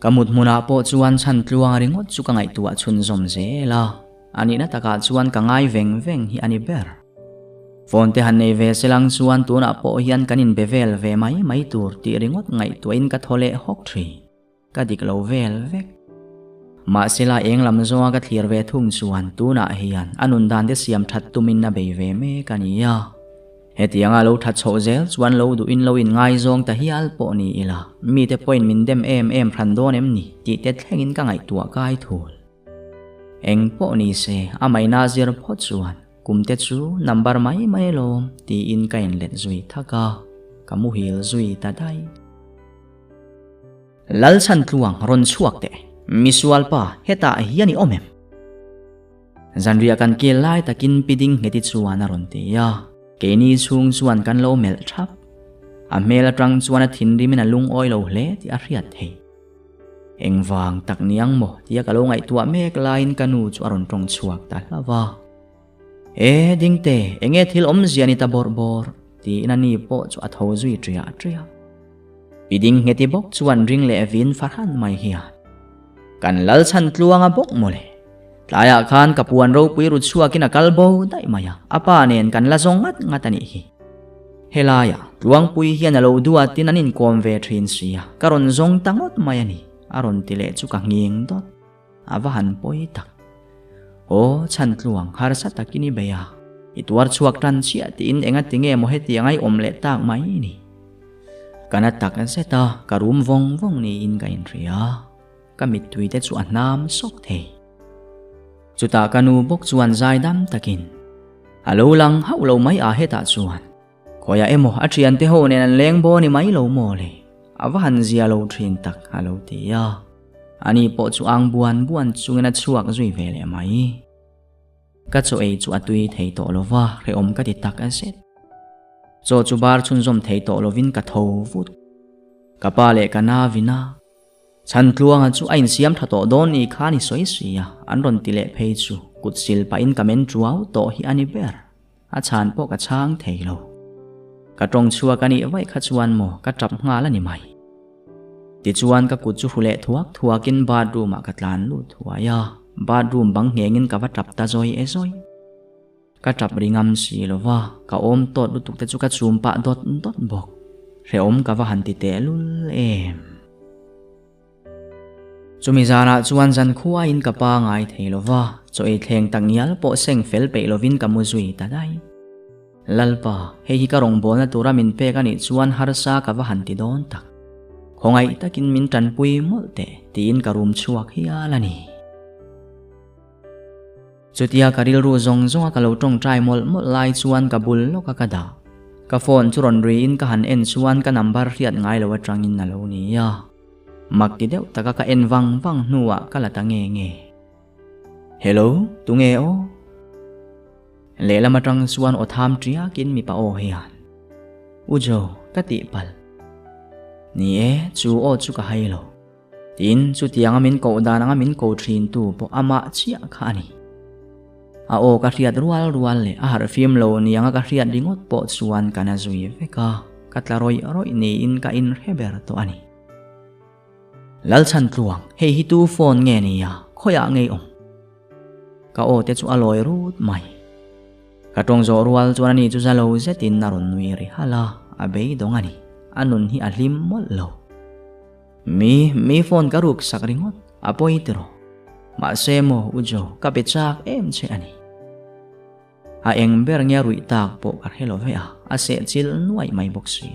Speaker 1: Ka mut hmunah pawh chuan chhan tluang ringawt chu ka ngaihtuah chhunzawm zel a, a nihna takah chuan ka ngai veng veng hi a ni ber. Phone te han nei ve selang chuan tunah pawh hian kan inbe vel ve mai mai tur tih ringawt ngaihtuahin ka thaw leh hawk thin. Ka dik lo vel vek. Mahsela eng lam zawnga ka thlir ve thung chuan tunah hian a nun dan te siam that tumin a bei ve mek a ni a. Hetianga lo that chhoh zel chuan lo duhin lo in ngaizawng ta hial pawh ni ila mite pawhin min dem em em hran dawn em ni tih te thlengin ka ngaihtuah kai thul. Eng pawh ni se a maina zir phawt chuan kum te chu number mai mai alawm tiin ka inlet zui thak a, ka muhil zui ta daih. Lalchhantluang rawn chhuak teh, misualpa hetah hian i awm em? Zanriah kan kil lai takin Pi Dingheti chuan a rawn ti a, keini chhung chuan kan lo melh thap. A hmel atang chuan a thinrimin a lungawi lo hle tih a hriat thei. Engvang tak ni ang maw tia ka lo ngaihtuah mek laiin ka nu chu a rawn tawng chhuak ta hlauh a. E Dingte, enge thil awmzia ni ta bawrh bawrh? tiin a ni pawh chu a tho zui ṭiah ṭiah. Pi Dingheti bawk chuan ring leh vin fahran mai hian, Kan lal chhan tluanga bawk mawle. Tlaiah khan ka puan ropui ru chhuakin a kal bo daih mai a, a pa nen kan la zawng ngat ngat a nih hi. Helaiah Tluangpui hian a lo duatin an inkawm ve ṭhin sia, ka rawn zawng ta ngawt mai a ni, a rawn ti leh chu ka nghing dawt. A va han pawi tak. Aw, chhan tluang harsa takin i bei a, i tuar chhuak tan chiah tiin enga tinge maw hetiang a i awm leh tak mai ni. Ka na tak zet a, ka rum vawng vawng niin ka inhria. Ka mittui te chu a hnam sawk thei. Chutah ka nu bawk chuan zaidam takin, A lo lang hauh lo mai a hetah chuan. Khawiah emaw a thiante ho nen an leng baw ni mai lo maw le? A va han zia lo thin tak a lo ti a. Ani pawh chu ang buan buan chungin a chhuak zui ve leh mai. Ka chaw ei chu a tui thei tawh lo va, hrehawm ka ti tak zet. Chaw chu bar chhunzawm thei tawh lovin ka tho vut. Ka pa leh ka navin a. Chhantluanga chu a insiam tha tawh dawn ni khan i sawi si a, an rawn ti leh phei chu kut sil pahin ka men tuau tawh hi a ni ber. A chhan pawh ka chhang thei lo. Ka tawng chhuak a nih vaih kha chuan maw ka tap nghal a ni mai. Tichuan ka kut chu hru leh thuak thuakin bathroom ah ka tlan lut thuai a, bathroom bang nghengin ka va tap ta zawi e zawi. Ka tap ri ngam si lo va, ka awm tawt lutuk te chu ka chum pah dawt dawt bawk. Hrehawm ka va han ti tehlul em. Chumi zanah chuan zan khuaiin ka pa ngai thei lo va, chaw ei thleng tak ngial pawh seng fel peih lovin ka mu zui ta daih. Lalpa, hei hi ka rawngbawlna tura min pek a nih chuan harsa ka va han ti dawn tak. Khawngaih takin min tanpui mawlh teh tiin ka rum chhuak hial a ni. Chutia ka rilru zawng zawnga ka lo tawngtai mawlh mawlh lai chuan ka bul lawka ka dah. Ka phone chu rawn riin ka han en chuan ka number hriat ngai lo atangin a lo ni a. Mak ti deuh taka ka en vang vang hnuah ka la ta nge nge. Hello, tunge aw? Lehlam atang chuan aw tham tiakin mipa aw hian, U Jo, ka tihpalh. Ni e, chu aw chu ka hai lo. Tin, chutianga min koh dan anga min ko thintu pawh amah chiah kha a ni. A aw ka hriat rual rual leh a harhfim lo nianga ka hriat ringawt pawh chuan ka na zui vek a, ka tla rawih rawih niin ka inhre ber tawh a ni. Lalchhan tluang, hei hi tu phone nge nia, khawiah ngei awm? Ka aw te chu a lawi rut mai. Ka tawng zawh rual chuan ani chu za lo zetin a rawn nui ri halh a, a beidawng a ni. A nun hi a hlim mawlh lo. Mi, mi phone ka ruk sak ringawt, a pawi tiraw? Mahse maw, U Jo, ka pe chak em che a ni. A eng ber nge ruih tak pawh ka hre lo ve a, a seh chil nuaih mai bawk si.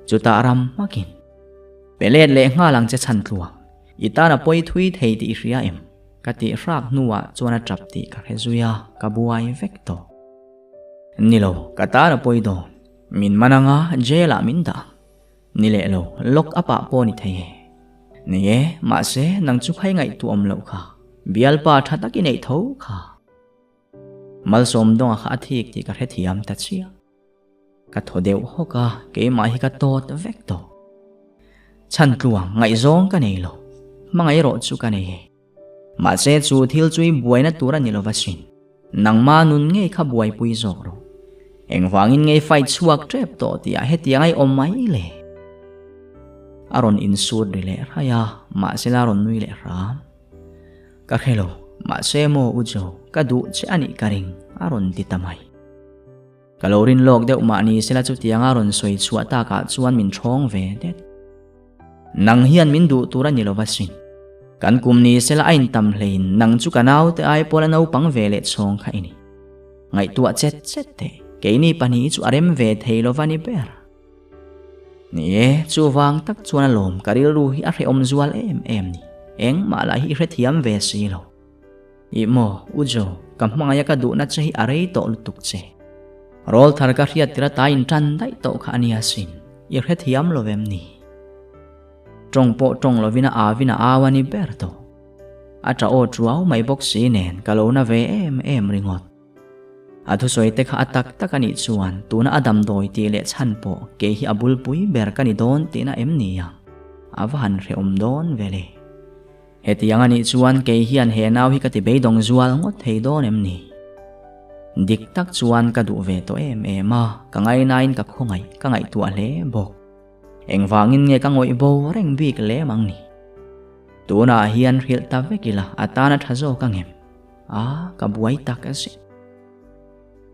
Speaker 1: Chutah ram hmakin, Pe let leh nghal ang che chhan tluang, i tan a pawi thui thei tih i hria em? Ka tih hrak hnuah chuan a tap tih ka hre zui a, ka buai vek tawh. Ni lo, ka tan a pawi dawn. Min man anga jail ah min dah ang. Ni leh lo, lock up ah pawh ni thei e. Ni e, mahse nang chu khai ngaihtuah awm loh kha, bialpa tha tak i neih tho kha. Malsawm dawnga kha a thik tih ka hrethiam ta chiah. Ka thaw deuh hawk a, keimah hi ka tawt vek tawh. Chhan tluang ngaihzawng ka nei lo, hmangaih erawh chu ka nei e. Mahse chu thil chu i buaina tur a ni lova sin. Nangma nun ngei kha buaipui zawk rawh. Engvangin ngei fight chhuak tep tawh tihah hetiang ai awm mai le? A rawn insut ri leh raih a, mahse la rawn nui leh hram. Ka hre lo, mahse maw U Jo, ka duh che a nih ka ring, a rawn ti ta mai. Ka lo rin lawk deuh mahni sela chutianga rawn sawi chhuah takah chuan min ṭhawng ve det. Nang hian min duh tur a ni lo va sin. Kan kum ni sela a intam hlein nang chu ka naute ai pawl a naupang ve leh chhawng kha i ni. Ngaihtuah chet chet teh, keini pahnih chu a rem ve thei lo va ni ber. Ni e, chuvang tak chuan a lawm ka rilru hi a hrehawm zual em em ni. Engmah lah hi i hrethiam ve si lo. Ih maw, U Jo, ka hmangaih a ka duhna che hi a rei tawh lutuk che. Rawl thar ka hriat tir ata in tan daih tawh kha a nia sin, i hrethiam lo vem ni? Tawng pawh tawng lovin a avin a au a ni ber tawh. A tah aw tuau mai bawk si nen ka lo na ve em em ringawt. A thusawi te kha a tak tak a nih chuan tuna a damdawi tih leh chhan pawh kei hi a bulpui ber ka ni dawn tihna em ni ang? A va han hrehawm dawn ve le. Hetiang a nih chuan kei hian he nau hi ka ti beidawng zual ngawt thei dawn em ni? Dik tak chuan ka duh ve tawh em em a, ka ngainain ka khawngaih ka ngaihtuah hle bawk. Engvangin nge ka ngawih bo reng bik lem ang ni? Tunah hian hrilh ta vek ila a tan a tha zawk ang em? A, ka buai tak a zet.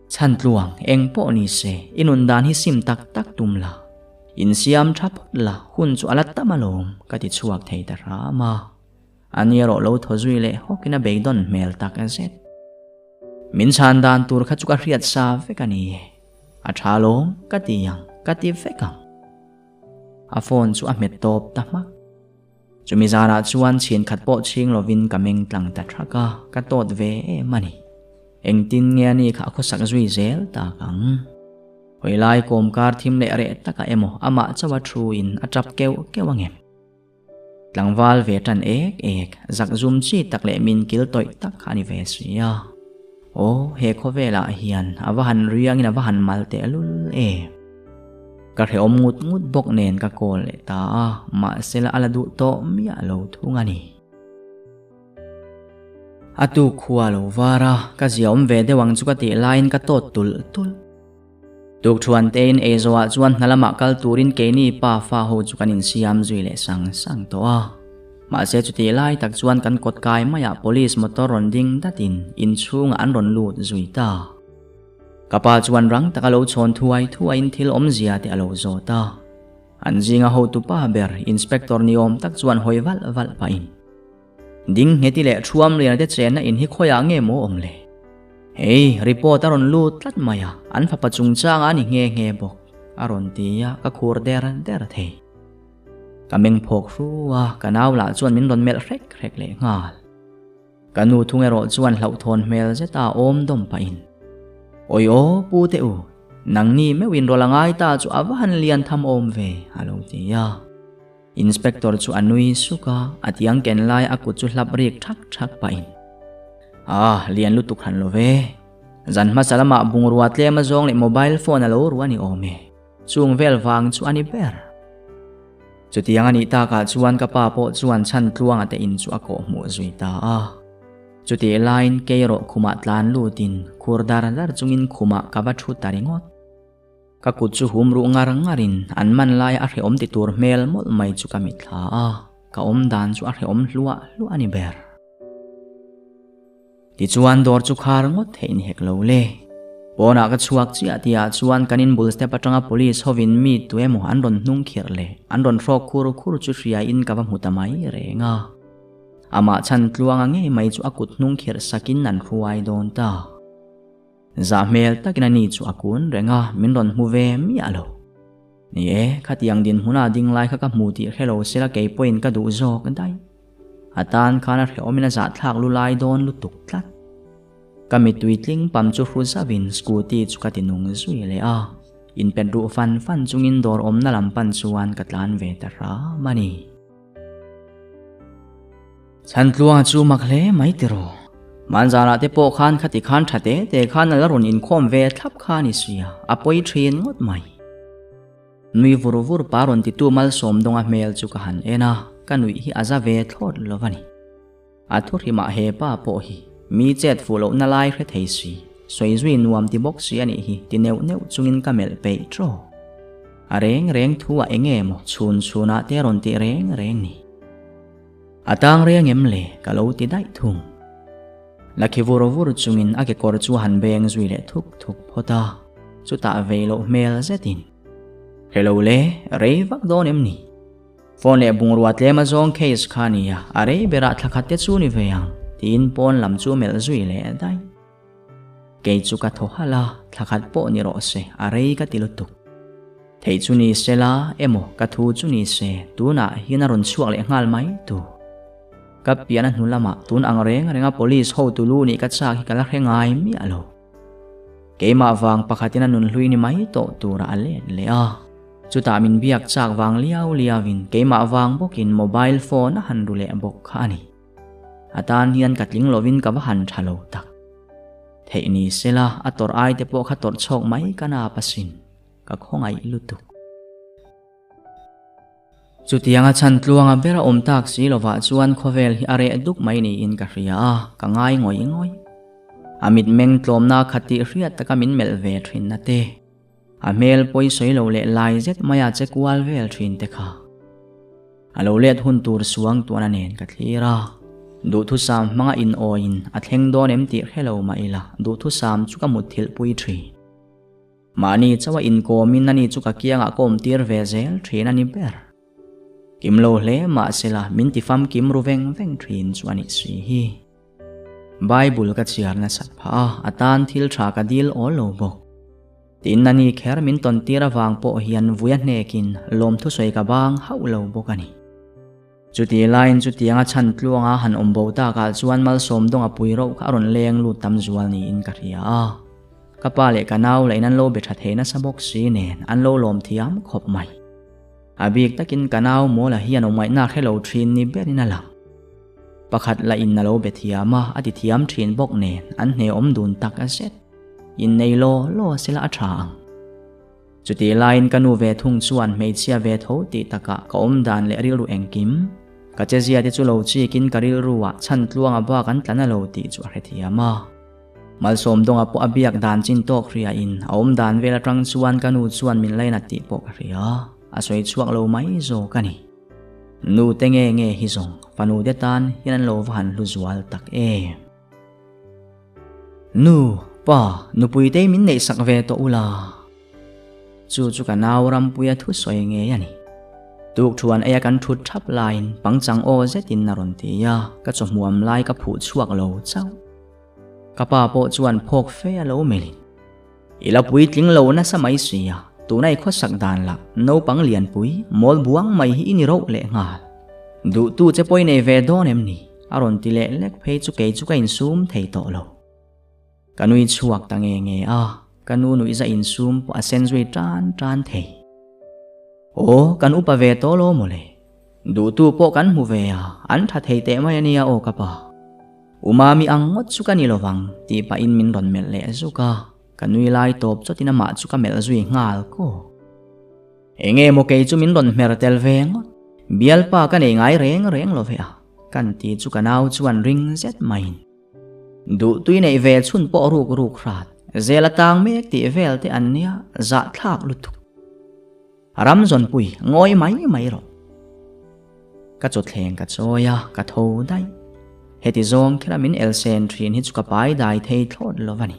Speaker 1: Chhan tluang eng pawh ni se, i nun dan hi sim tak tak tum la. Insiam tha phawt la, hun chu a la tam alawm, ka ti chhuak thei ta hram a. A ni erawh lo thaw zui leh hawkin a beidawn hmel tak a zet. Min chhan dan tur kha chu ka hriat sa vek a ni e. A tha alawm, ka ti ang, ka ti vek ang. A phone chu a hmet tawp ta hmak. Chumi zanah chuan chhin khat pawh chhing lovin ka meng tlang ta thak a, ka tawt ve em a ni. Engtin nge a ni kha a khawsak zui zel tak ang? Hawi lai kawmkar thim leh reh takah emaw amah chauh a thu in a tap keuh keuh ang em? Tlangval ve tan ek ek, zak zum chi tak leh min kil tawih tak kha a ni ve si a. Aw, he khawvelah hian a va han riangin a va han mal tehlul em? Ka hrehawm ngut ngut bawk nen ka call leh ta a, mahse la a la duh tawh miah lo thung a ni. A tuk khua lo var a, ka ziaawm ve deuh ang chu ka tih laiin ka tawt tulh tulh. Tukṭhuan tein eizaw ah chuan hna lamah kal turin keini pa fa ho chu kan insiam zui leh sang sang tawh a. Mahse chutih lai tak chuan kan kawt kai maiah police motor rawn ding datin inchhungah an rawn lut zui ta. Ka pa chuan rang taka lo chhawn thuai thuaiin thil awmzia te a lo zawt a. An zinga hotupa ber Inspector ni awm tak chuan hawi valh valh pahin, Ding ngheti leh thuam liana te chenna in hi khawiah nge maw awm le? Hei, report a rawn lut tlat mai a, an fapa chungchangah a ni nghe nghe bawk, a rawn ti a, ka khur der der thei. Ka meng phawk hru a, ka nau lah chuan min rawn melh hrek hrek leh nghal. Ka nu thung erawh chuan hlauhthawn hmel zeta awm dawm pahin, Awi aw, pu teh u, nangni meuhin rawl a ngai ta chu a va han lian tham awm ve, a lo ti a. Inspector chu a nui suk a, a tiang ken lai a kut chu hlap rik thak thak pahin, Ah, lian lutuk han lo ve. Zan hmasa lamah bungrua tlem azawng leh mobile phone a lo ru a ni awm e. Chung vel vang chu a ni ber. Chutiang a nih takah chuan ka pa pawh chuan chhan tluanga te in chu a kawh hmuh zui ta a. Chutih laiin keirawh khumah tlan lutin khur dar dar chungin khumah ka va thu ta ringawt. Ka kut chu hum ruh ngar ngarin an man laia a hrehawm ti tur hmel mawlh mai chu ka mitthla a, ka awm dan chu a hrehawm hluah hluah a ni ber. Tichuan dawr chu khar ngawt theih ni hek lo le. Pawnah ka chhuak chiah tihah chuan kan inbul step atanga police hovin mi tuemaw an rawn hnung khirh leh an rawn hrawk khur khur chu hriain ka va hmu ta mai reng a. Amah chhan tluanga ngei mai chu a kut hnung khirh sakin an hruai dawn ta. Zah hmel takin a ni chu a kun reng a, min rawn hmu ve miah lo. Ni e, khatiang dinhmuna ding lai kha ka hmu tih hre lo sela kei pawhin ka duh zawk daih. A tan khan a hrehawmin a zahthlak lu lai dawn lutuk tlat. Ka mittui tling pam chu hru zauhin scooty chu ka ti nung zui leh a, inpet ruh fan fan chungin dawr awmna lam pan chuan ka tlan ve ta hram a ni. Chhantluanga chu mak hle mai tiraw. Hmanzanah te pawh khan khati khan tha te te khan a la rawn inkhawm ve thlap kha a ni sia, a pawi thin ngawt mai. Nui vur vur pa rawn titu malsawm dawnga hmel chu ka han en a, ka nuih hi a za ve thlawt lo a ni. A thu hrimah he pa pawh hi mi chet fuh lohna lai hre thei si, sawi zui nuam ti bawk si a nih hi ti neuh neuh chungin ka melh peih tawk. A reng reng thu ah enge maw chhun chhunah te rawn tih reng reng ni. A tang reng em le ka lo ti daih thung. Lakhi vur vur chungin a kekawr chu a han beng zui leh thuk thuk phawt a, chutah vei loh hmel zetin. Hello le, rei vak dawn em ni? Phone leh bungrua tlem azawng case kha a nia, a rei berah thla khat te chu ni ve ang, tiin pawn lam chu melh zui leh daih. Kei chu ka thaw halh a, thla khat pawh ni rawh se, a rei ka ti lutuk. Theih chu ni se la, emaw ka thu chu ni se, tunah hian a rawn chhuak leh nghal mai tur. Ka pian a hnu lamah tun ang reng renga police hotu lu nih ka chak hi ka la hre ngai miah lo. Keimah vang pakhatin a nunhlui ni mai tawh tura a let leh a. Chutah min biak chak vang liau liauin keimah vang bawkin mobile phone a han ru leh bawk kha a ni. A tan hian ka tling lovin ka va han tha lo tak. Theih ni sela a tawrh ai te pawh kha tawrh chhawk mai ka nap asin. Ka khawngaih lutuk. Chutianga chhan tluanga ber a awm tak si lovah chuan khawvel hi a reh duk mai niin ka hria a, ka ngai ngawih ngawih. A mitmeng tlawmna khat tih hriat taka min melh ve thinna te, a hmel pawi sawi lo leh lai zet maia che kual vel thin te kha. A lo let hun tur suang tuana nen ka thlir a, duhthusam hmanga inawiin a thleng dawn em tih hre lo mah ila duhthusam chu ka mutthilh pui thin. Mahni chauha inkawmin ani chu ka kiangah ka awmtir ve zel thin a ni ber. Kim lo hle mahsela min ti famkim ru veng veng thin chu a nih si hi. Bible ka chhiar nasat phah a, a tan thil tha ka dil awl lo bawk. Tin ani kher min tawn tir avang pawh hian vui a hnekin lawmthusawi ka bang hauh lo bawk a ni. Chutih laiin chutianga chhan tluanga han awm bo takah chuan malsawm dawng a pui rauh kha a rawn leng lut tam zual niin ka hria a. Ka pa leh ka nau lahin an lo be tha thei nasa bawk si nen an lo lawm thiam khawp mai. A bik takin ka nau Mawla hian awmngaihna hre lo thin ni berin a lang. Pakhat lahin a lo be thiam a, a ti thiam thin bawk nen an hne awm dun tak zet. Innei law law sela a tha ang. Chutih laiin ka nu ve thung chuan hmeichhia ve tho tih takah ka awm dan leh rilru engkim, ka chezia te chu lo chikin ka rilruah chhan tluanga bak an tla na lo tih chu a hrethiam a. Malsawm dawnga pawh a biak dan chin tawk hriain a awm dan vel atang chuan ka nu chuan min lainat tih pawh ka hria, a sawi chhuak lo mai zawk a ni. Nu te nge nge hi zawng fanu te tan hian an lo va han hlu zual tak em. Nu, pa, nupui te min neih sak ve tawh ula. Chu chu ka nau rampuia thu sawi ngei a ni. Tuk thuan eia kan thut thap laiin pangchang aw zetin a rawn ti a, ka chawhmuam lai ka phuh chhuak lo chauh. Ka pa pawh chuan phawk fe a lo melhin. I la puitling lo nasa mai sia, tuna i khawsak dan lah naupang lianpui mawl buang mai hi i ni rauh leh nghal. Duhtu che pawh i nei ve dawn em ni? A rawn ti leh lek phei chu kei chu ka insum thei tawh lo. Ka nui chhuak ta nge nge a, ka nu nuihza insum pawh a sen zui tan tan thei. Aw, kan upa ve tawh lo mawle. Duhtu pawh kan hmu ve a, an tha thei teh mai a nia aw ka pa. U Mami ang ngawt chu ka ni lovang tih pahin min rawn melh leh zuk a, ka nui lai tawp chawtin amah chu ka melh zui nghal ko. Enge maw kei chu min rawn hmer tel ve ngawt. Bialpa ka nei ngai reng reng lo ve a, kan ti chu ka nau chuan ring zet maiin. Duh tui neih ve chhun pawh ruk ruk hrat, zel a tang mek tih vel te an nia zahthlak lutuk. Ram zawnpui ngawi mai mai rawh. Ka chawthleng ka chawi a, ka tho daih. Heti zawng khera min elsen thin hi chu ka pai dai thei thlawt lo a ni.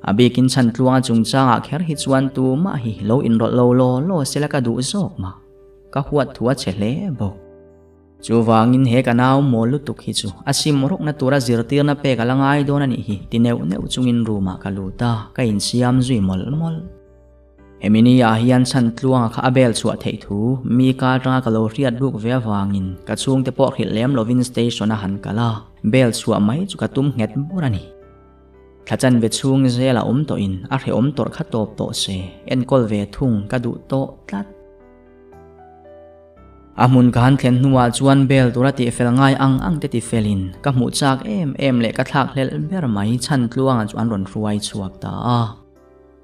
Speaker 1: A bikin chhan tluanga chungchangah kher hi chuan tumah hi lo inrawlh lo law law sela ka duh zawk mah. Ka huat thu a che hle bawk. Chuvangin he ka nau mawl lutuk hi chu a sim rawkna tura zirtirna pek a la ngai dawn a nih hi ti neuh neuh chungin room ah ka lut a, ka insiam zui mawlh mawlh. Hemi ni ah hian chhan tluanga kha a bel chhuah theih thu mi ka atanga ka lo hriat ruk ve avangin ka chhungte pawh hrilh lem lovin station a han kal a, bel chhuah mai chu ka tum nghet bur a ni. Thla chanve chhung zel a awm tawhin a hrehawm tawrh kha tawp tawh se, enkawl ve thung ka duh tawh tlat. A hmun ka han thlen hnuah chuan bel tura tihfel ngai ang ang te tifelin ka hmuh chak em em leh ka thlak hlelh ber mai chhan tluanga chu an rawn hruai chhuak ta a.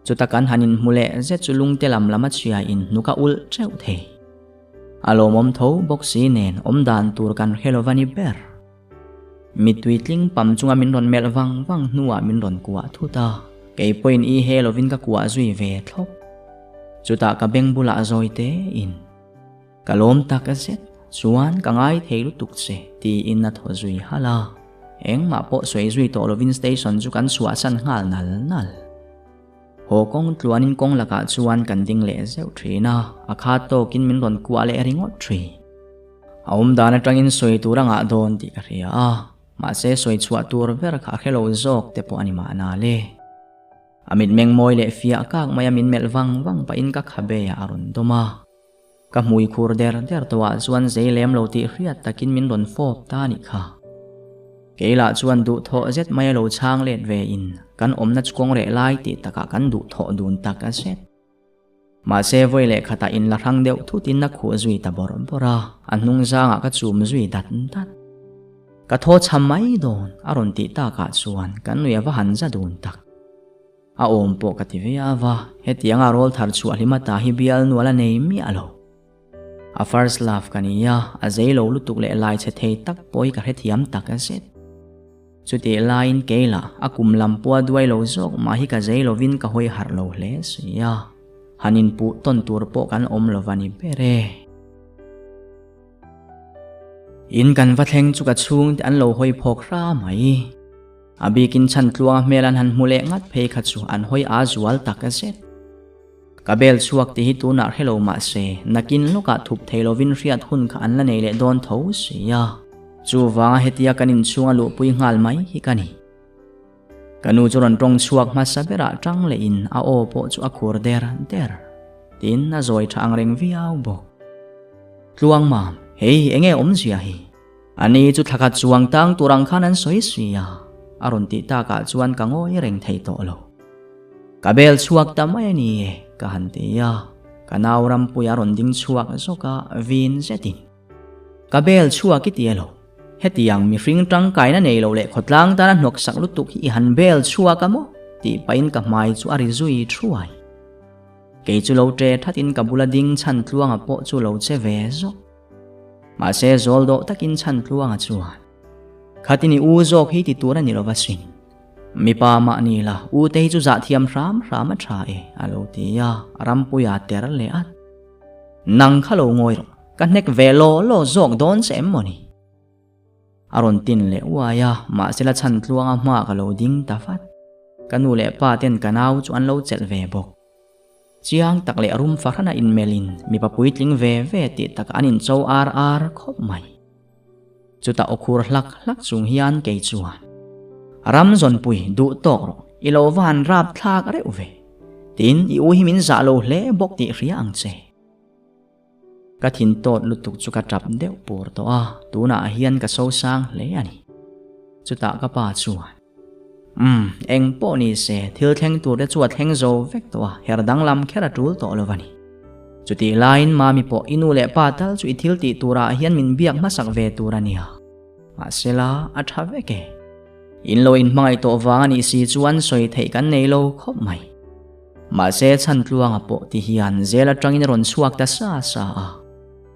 Speaker 1: Chuta kan han inhmu leh zet chu lungte lam lam a chhia in hnuk a ulh teuh thei. A lawmawm tho bawk si nen awmdan tur kan hre lo va ni ber. Mittui tling pam chunga min rawn melh vang vang hnuah min rawn kuah thut a, kei pawhin i he lovin ka kuah zui ve thlawp. Chutah ka beng bulah zawi tein, Ka lawm tak zet, chuan ka ngai thei lutuk che, tiin a thaw zui halh a. Engmah pawh sawi zui tawh lovin station chu kan chhuahsan nghal nal nal. Haw kawng tluanin kawng lakah chuan kan ding leh zeuh thin a, a khat tawkin min rawn kuah leh ringawt thin. A awm dan atangin sawi tur a ngah dawn tih ka hria a, mahse sawi chhuah tur ber kha a hre lo zawk te pawh a ni mahna le. A mitmeng mawi leh fiah kak mai a min melh vang vang pahin ka khabe ah a rawn dawm a. Ka hmui khur der der tawh ah chuan zei lem lo tih hriat takin min rawn fawp ta a nih kha. Kei lah chuan duhthawh zet mai a lo chhang let ve in kan awmna chu kawng reh lai tih takah kan duhthawh dun tak a zet. Mahse vawi leh khatah in la hrang deuh thut in a khuh zui ta bawrh bawrh a, a hnung zangah ka chum zui dat dat. Ka thaw chha mai dawn a rawn tih takah chuan kan nui a va han za dun tak. A awm pawh ka ti ve ava, hetianga rawl thar chhuah hlima ta hi bial nual a nei miah lo. A first love ka ni a, a zei lo lutuk leh lai chhe thei tak pawh hi ka hrethiam tak zet. Chutih laiin kei lah a kum lam pua duai lo zawk mah hi ka zei lovin ka hawi harh lo hle si a, han inpuh tawn tur pawh kan awm lo va ni ber e. In kan va thleng chu ka chhungte an lo hawi phawk hra mai. A bikin chhan tluanga hmel an han hmu leh ngat phei kha chu an hawi aa zual tak zet. Ka bel chhuak tih hi tunah hre lo mah se, nakin lawkah thup thei lovin hriat hun kha an la nei leh dawn tho si a. Chuvanga hetia kan inchhunga luhpui nghal mai hi ka ni. Ka nu chu rawn tawng chhuak hmasa berah tang lehin a aw pawh chu a khur der der. Tin, a zawi tha ang reng viau bawk. Tluang mam, hei enge awmzia hi? Ani chu thlakhat chuang tang tur ang khan an sawi si a, a rawn tih takah chuan ka ngawi reng thei tawh lo. Ka bel chhuak ta mai a ni e, ka han ti a, ka nau rampuia rawn ding chhuak zawk a, vin zetin. Ka bel chhuak i ti elo, hetiang mihring tangkaina nei lo leh khawtlang tana hnawksak lutuk hi i han bel chhuak a maw? tih pahin ka hmai chu a ri zui thuai. Kei chu lo ṭe thatin ka bula ding chhan tluanga pawh chu lo che ve zawk. Mahse zawl dawh takin chhan tluanga chuan, Khatin i u zawk hi ti tur a ni lova sin. Mipa mah ni la, u te hi chu zah thiam hram hram a tha e, a lo ti a, Rampuia ter leh at. Nang kha lo ngawi rawh, ka hnek ve law law zawk dawn che em mawni? A rawn tin leh uai a, mahse la chhan tluanga hma ka lo ding ta vat. Ka nu leh pa ten ka nau chu an lo chelh ve bawk. Chiang tak leh rum fahrana inmelhin mipa puitling ve ve tih tak an incho ar ar khawp mai. Chutah aw khur hlak hlak chung hian kei chuan, Ram zawnpui duh tawk rawh, i lo va han rap thlak reuh ve. Tin, i u hi min zah lo hle bawk tih hria ang che. Ka thin tawt lutuk chu ka tap deuh pur tawh a, tunah hian ka sosang hle a ni. Chutah ka pa chuan, Umm, eng pawh ni se, thil thleng tur te chu a thleng zo vek tawh a, her danglam kher a tul tawh lo a ni. Chutih laiin Mami pawh i nu leh pa tal chu i thil tih turah hian min biak hmasak ve tur a nia. Mahsela, a tha vek e. In lo inhmangaih tawh vang a nih si chuan sawi theih kan nei lo khawp mai. Mahse chhan tluanga pawh ti hian zel atangin a rawn chhuak ta sa sa a.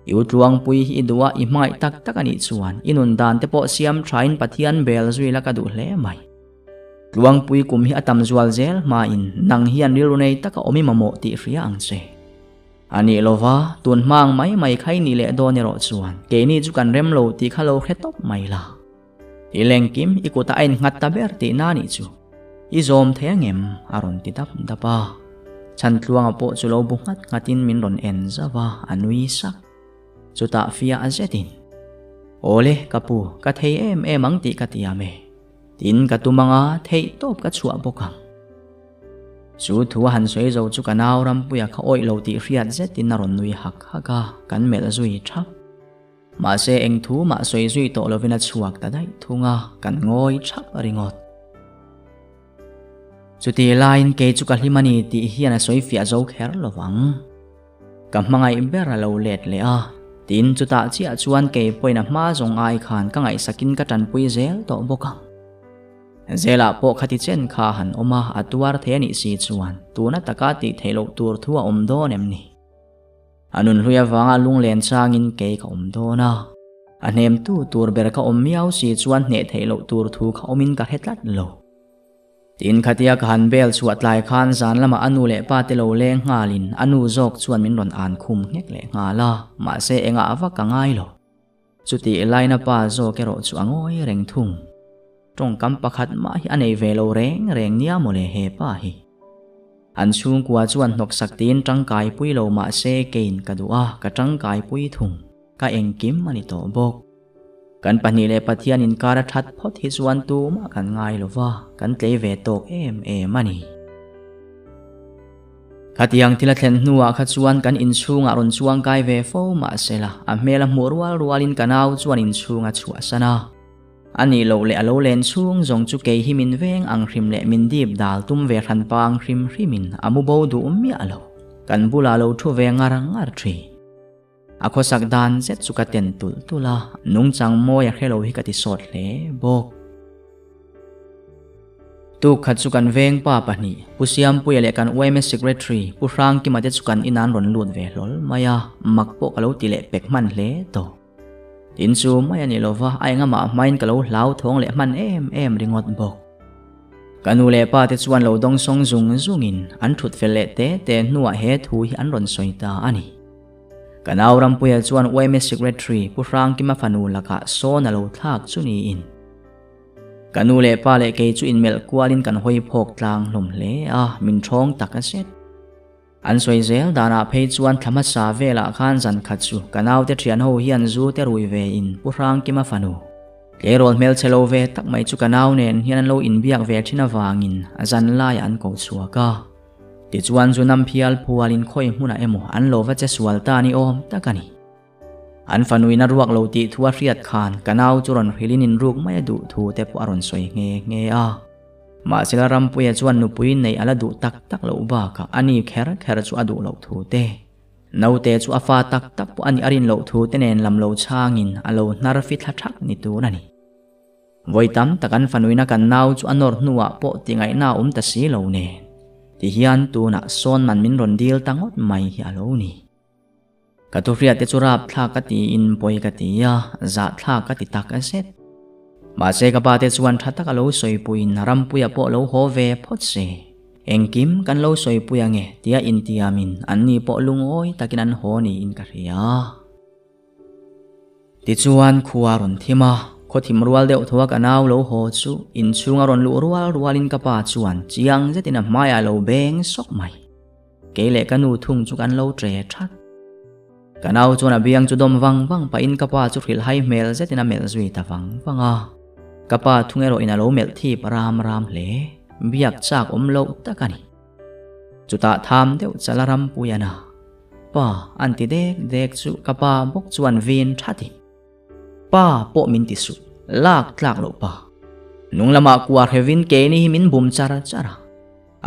Speaker 1: I u tluangpui hi i duh a, i hmangaih tak tak a nih chuan i nun dan te pawh siam thain Pathian bel zui la ka duh hle mai. Tluangpui kum hi a tam zual zel hmain nang hian rilru nei taka awm i mamawh tih hria ang che. A nih lova, tun hmang mai mai kha i nih leh dawn erawh chuan keini chu kan rem lo tih kha lo hre tawp mai la. I lengkim i kutah a innghat ta ber tihna nih chu. I zawm thei angem? a rawn ti dap dap a. Chhantluanga pawh chu lo bu nghat nghatin min rawn en zauh a, a nui sak. Chutah fia a zetin, Awle, ka pu, ka thei em em ang tih ka tiam e. Tin, ka tum anga theih tawp ka chhuah bawk ang. Chu thu a han sawi zo chu ka nau Rampuia kha awih lo tih hriat zetin a rawn nui hak hak a, kan melh zui thap. Mahse, eng thu mah sawi zui tawh lovin a chhuak ta daih thung a, kan ngawi thap ringawt. Chuti laiin kei chu ka hlim a ni tih hian a sawi fiah zo kher lo vang. Ka hmangaih ber a lo let leh a, tin chutah chiah chuan kei pawhin a hma zawng ai khan ka ngaihsakin ka tanpui zel tawh bawk ang. Zelah pawh khati chen kha han awm a, a tuar thei a nih si chuan tuna taka tih theih loh tur thu a awm dawn em ni? A nunhlui avanga lunglen changin kei ka awm dawn a, a hnemtu tur ber ka awm miau si chuan hneh theih loh tur thu kha awmin ka hre tlat lo. Tin, khatia ka han bel chhuah tlai khan zan lamah a nu leh pa te lo leng nghalin a nu zawk chuan min rawn an khum nghek leh nghal a, mahse engah vak ka ngai lo. Chutih laina pa zawk erawh chu a ngawi reng thung. Tawngkam pakhat mah hi a nei ve lo reng reng nia mawle he pa hi. An chhungkua chuan hnawksak tiin tangkai pui lo mahse keiin ka duh a, ka tangkai pui thung. Ka engkim a ni tawh bawk. Kan pahnih leh Pathian inkar a that phawt hi chuan tumah kan ngai lo va, kan tlei ve tawk em em a ni. Khatiang thil a thlen hnuah kha chuan kan inchhungah rawn chuang kai ve fo mahsela a hmel a hmuh rual rualin ka nau chuan inchhung a chhuahsan a. A nih loh leh a lo len chhung zawng chu kei hi min veng ang hrim leh min dip dal tum ve hran pa ang hrim hrimin a mu bo duh miah lo. Kan bulah lo thu ve ngar ngar thin. A khawsak dan zet chu ka ten tulh tulh a, nungchang mawi a hre lo hi ka ti sawt hle bawk. Tuk khat chu kan veng pa pahnih, Pu Siampuia leh kan yma Secretary Pu Hrangkima te chu kan inah an rawn lut ve hlawl mai a, mak pawh ka lo ti leh pek hman hle tawh. Tin chu mai a ni lo va, a engamah hmain ka lo hlauthawng leh hman em em ringawt bawk. Ka nu leh pa te chuan lo dawngsawng zung zungin an thut fel leh te te hnuah he thu hi an rawn sawi ta a ni. Ka nau Rampuia chuan yma Secretary Pu Hrangkima fanu lakah sawn a lo thlak chu niin. Ka nu leh pa leh kei chu inmelh kualin kan hawi phawk tlang hlawm hle a, min ṭhawng tak a zet. An sawi zel danah phei chuan thla hmasa velah khan zan khat chu ka naute ṭhian ho hian zu te rui ve in Pu Hrangkima fanu tleirawl hmelchhe lo ve tak mai chu ka nau nen hian an lo inbiak ve ṭhin avangin zan laiah an ko chhuak a. Tichuan zu nam phial phualin khawi hmunah emaw an lo va che sual ta ni awm tak a ni. An fanuin a ruak lo tih thu a hriat khan ka nau chu rawn hrilhin inruk mai a duh thu te pawh a rawn sawi nghe nghe a. Mahsela Rampuia chuan nupui neih a la duh tak tak loh bakah a ni kher kher chu a duh loh thu te, naute chu a fa tak tak pawh a nih a rin loh thu te nen lam lo chhangin a lo hnar fithla thak ni tur a ni. Vawi tam tak an fanuina kan nau chu a nawr hnuah pawh tingaihna a awm ta si lo nen, tihian tunah sawn man min rawn dil ta ngawt mai hi a lo ni. Ka thuhriat te chu rap thlak ka tiin pawi ka ti a, zah thlak ka ti tak zet. Mahse ka pa te chuan tha taka lo sawipuiin Rampuia pawh lo haw ve phawt se. Engkim kan lo sawipui ange tia intiamin anni pawh lungawi takin an haw niin ka hria. Tichuan khua rawn thim a, khaw thim rual deuh tho a ka nau lo haw chu inchhung a rawn luh rual rualin ka pa chuan chiang zetin a hmaiah a lo beng sawk mai. Kei leh ka nu thung chu kan lo tre that. Ka nau chuan a biang chu dawm vang vang pahin ka pa chu hrilh hai hmel zetin a melh zui ta vang vang a. Ka pa thung erawhin a lo melh thip ram ram hle. Biak chak awm loh tak a ni. Chutah tham deuh chala Rampuian a. Pa an ti dek dek chu ka pa bawk chuan vin that in, Pa pawh min ti suh, lak tlak loh pa. Nung lamah kuar hevin keini hi min bum char char a.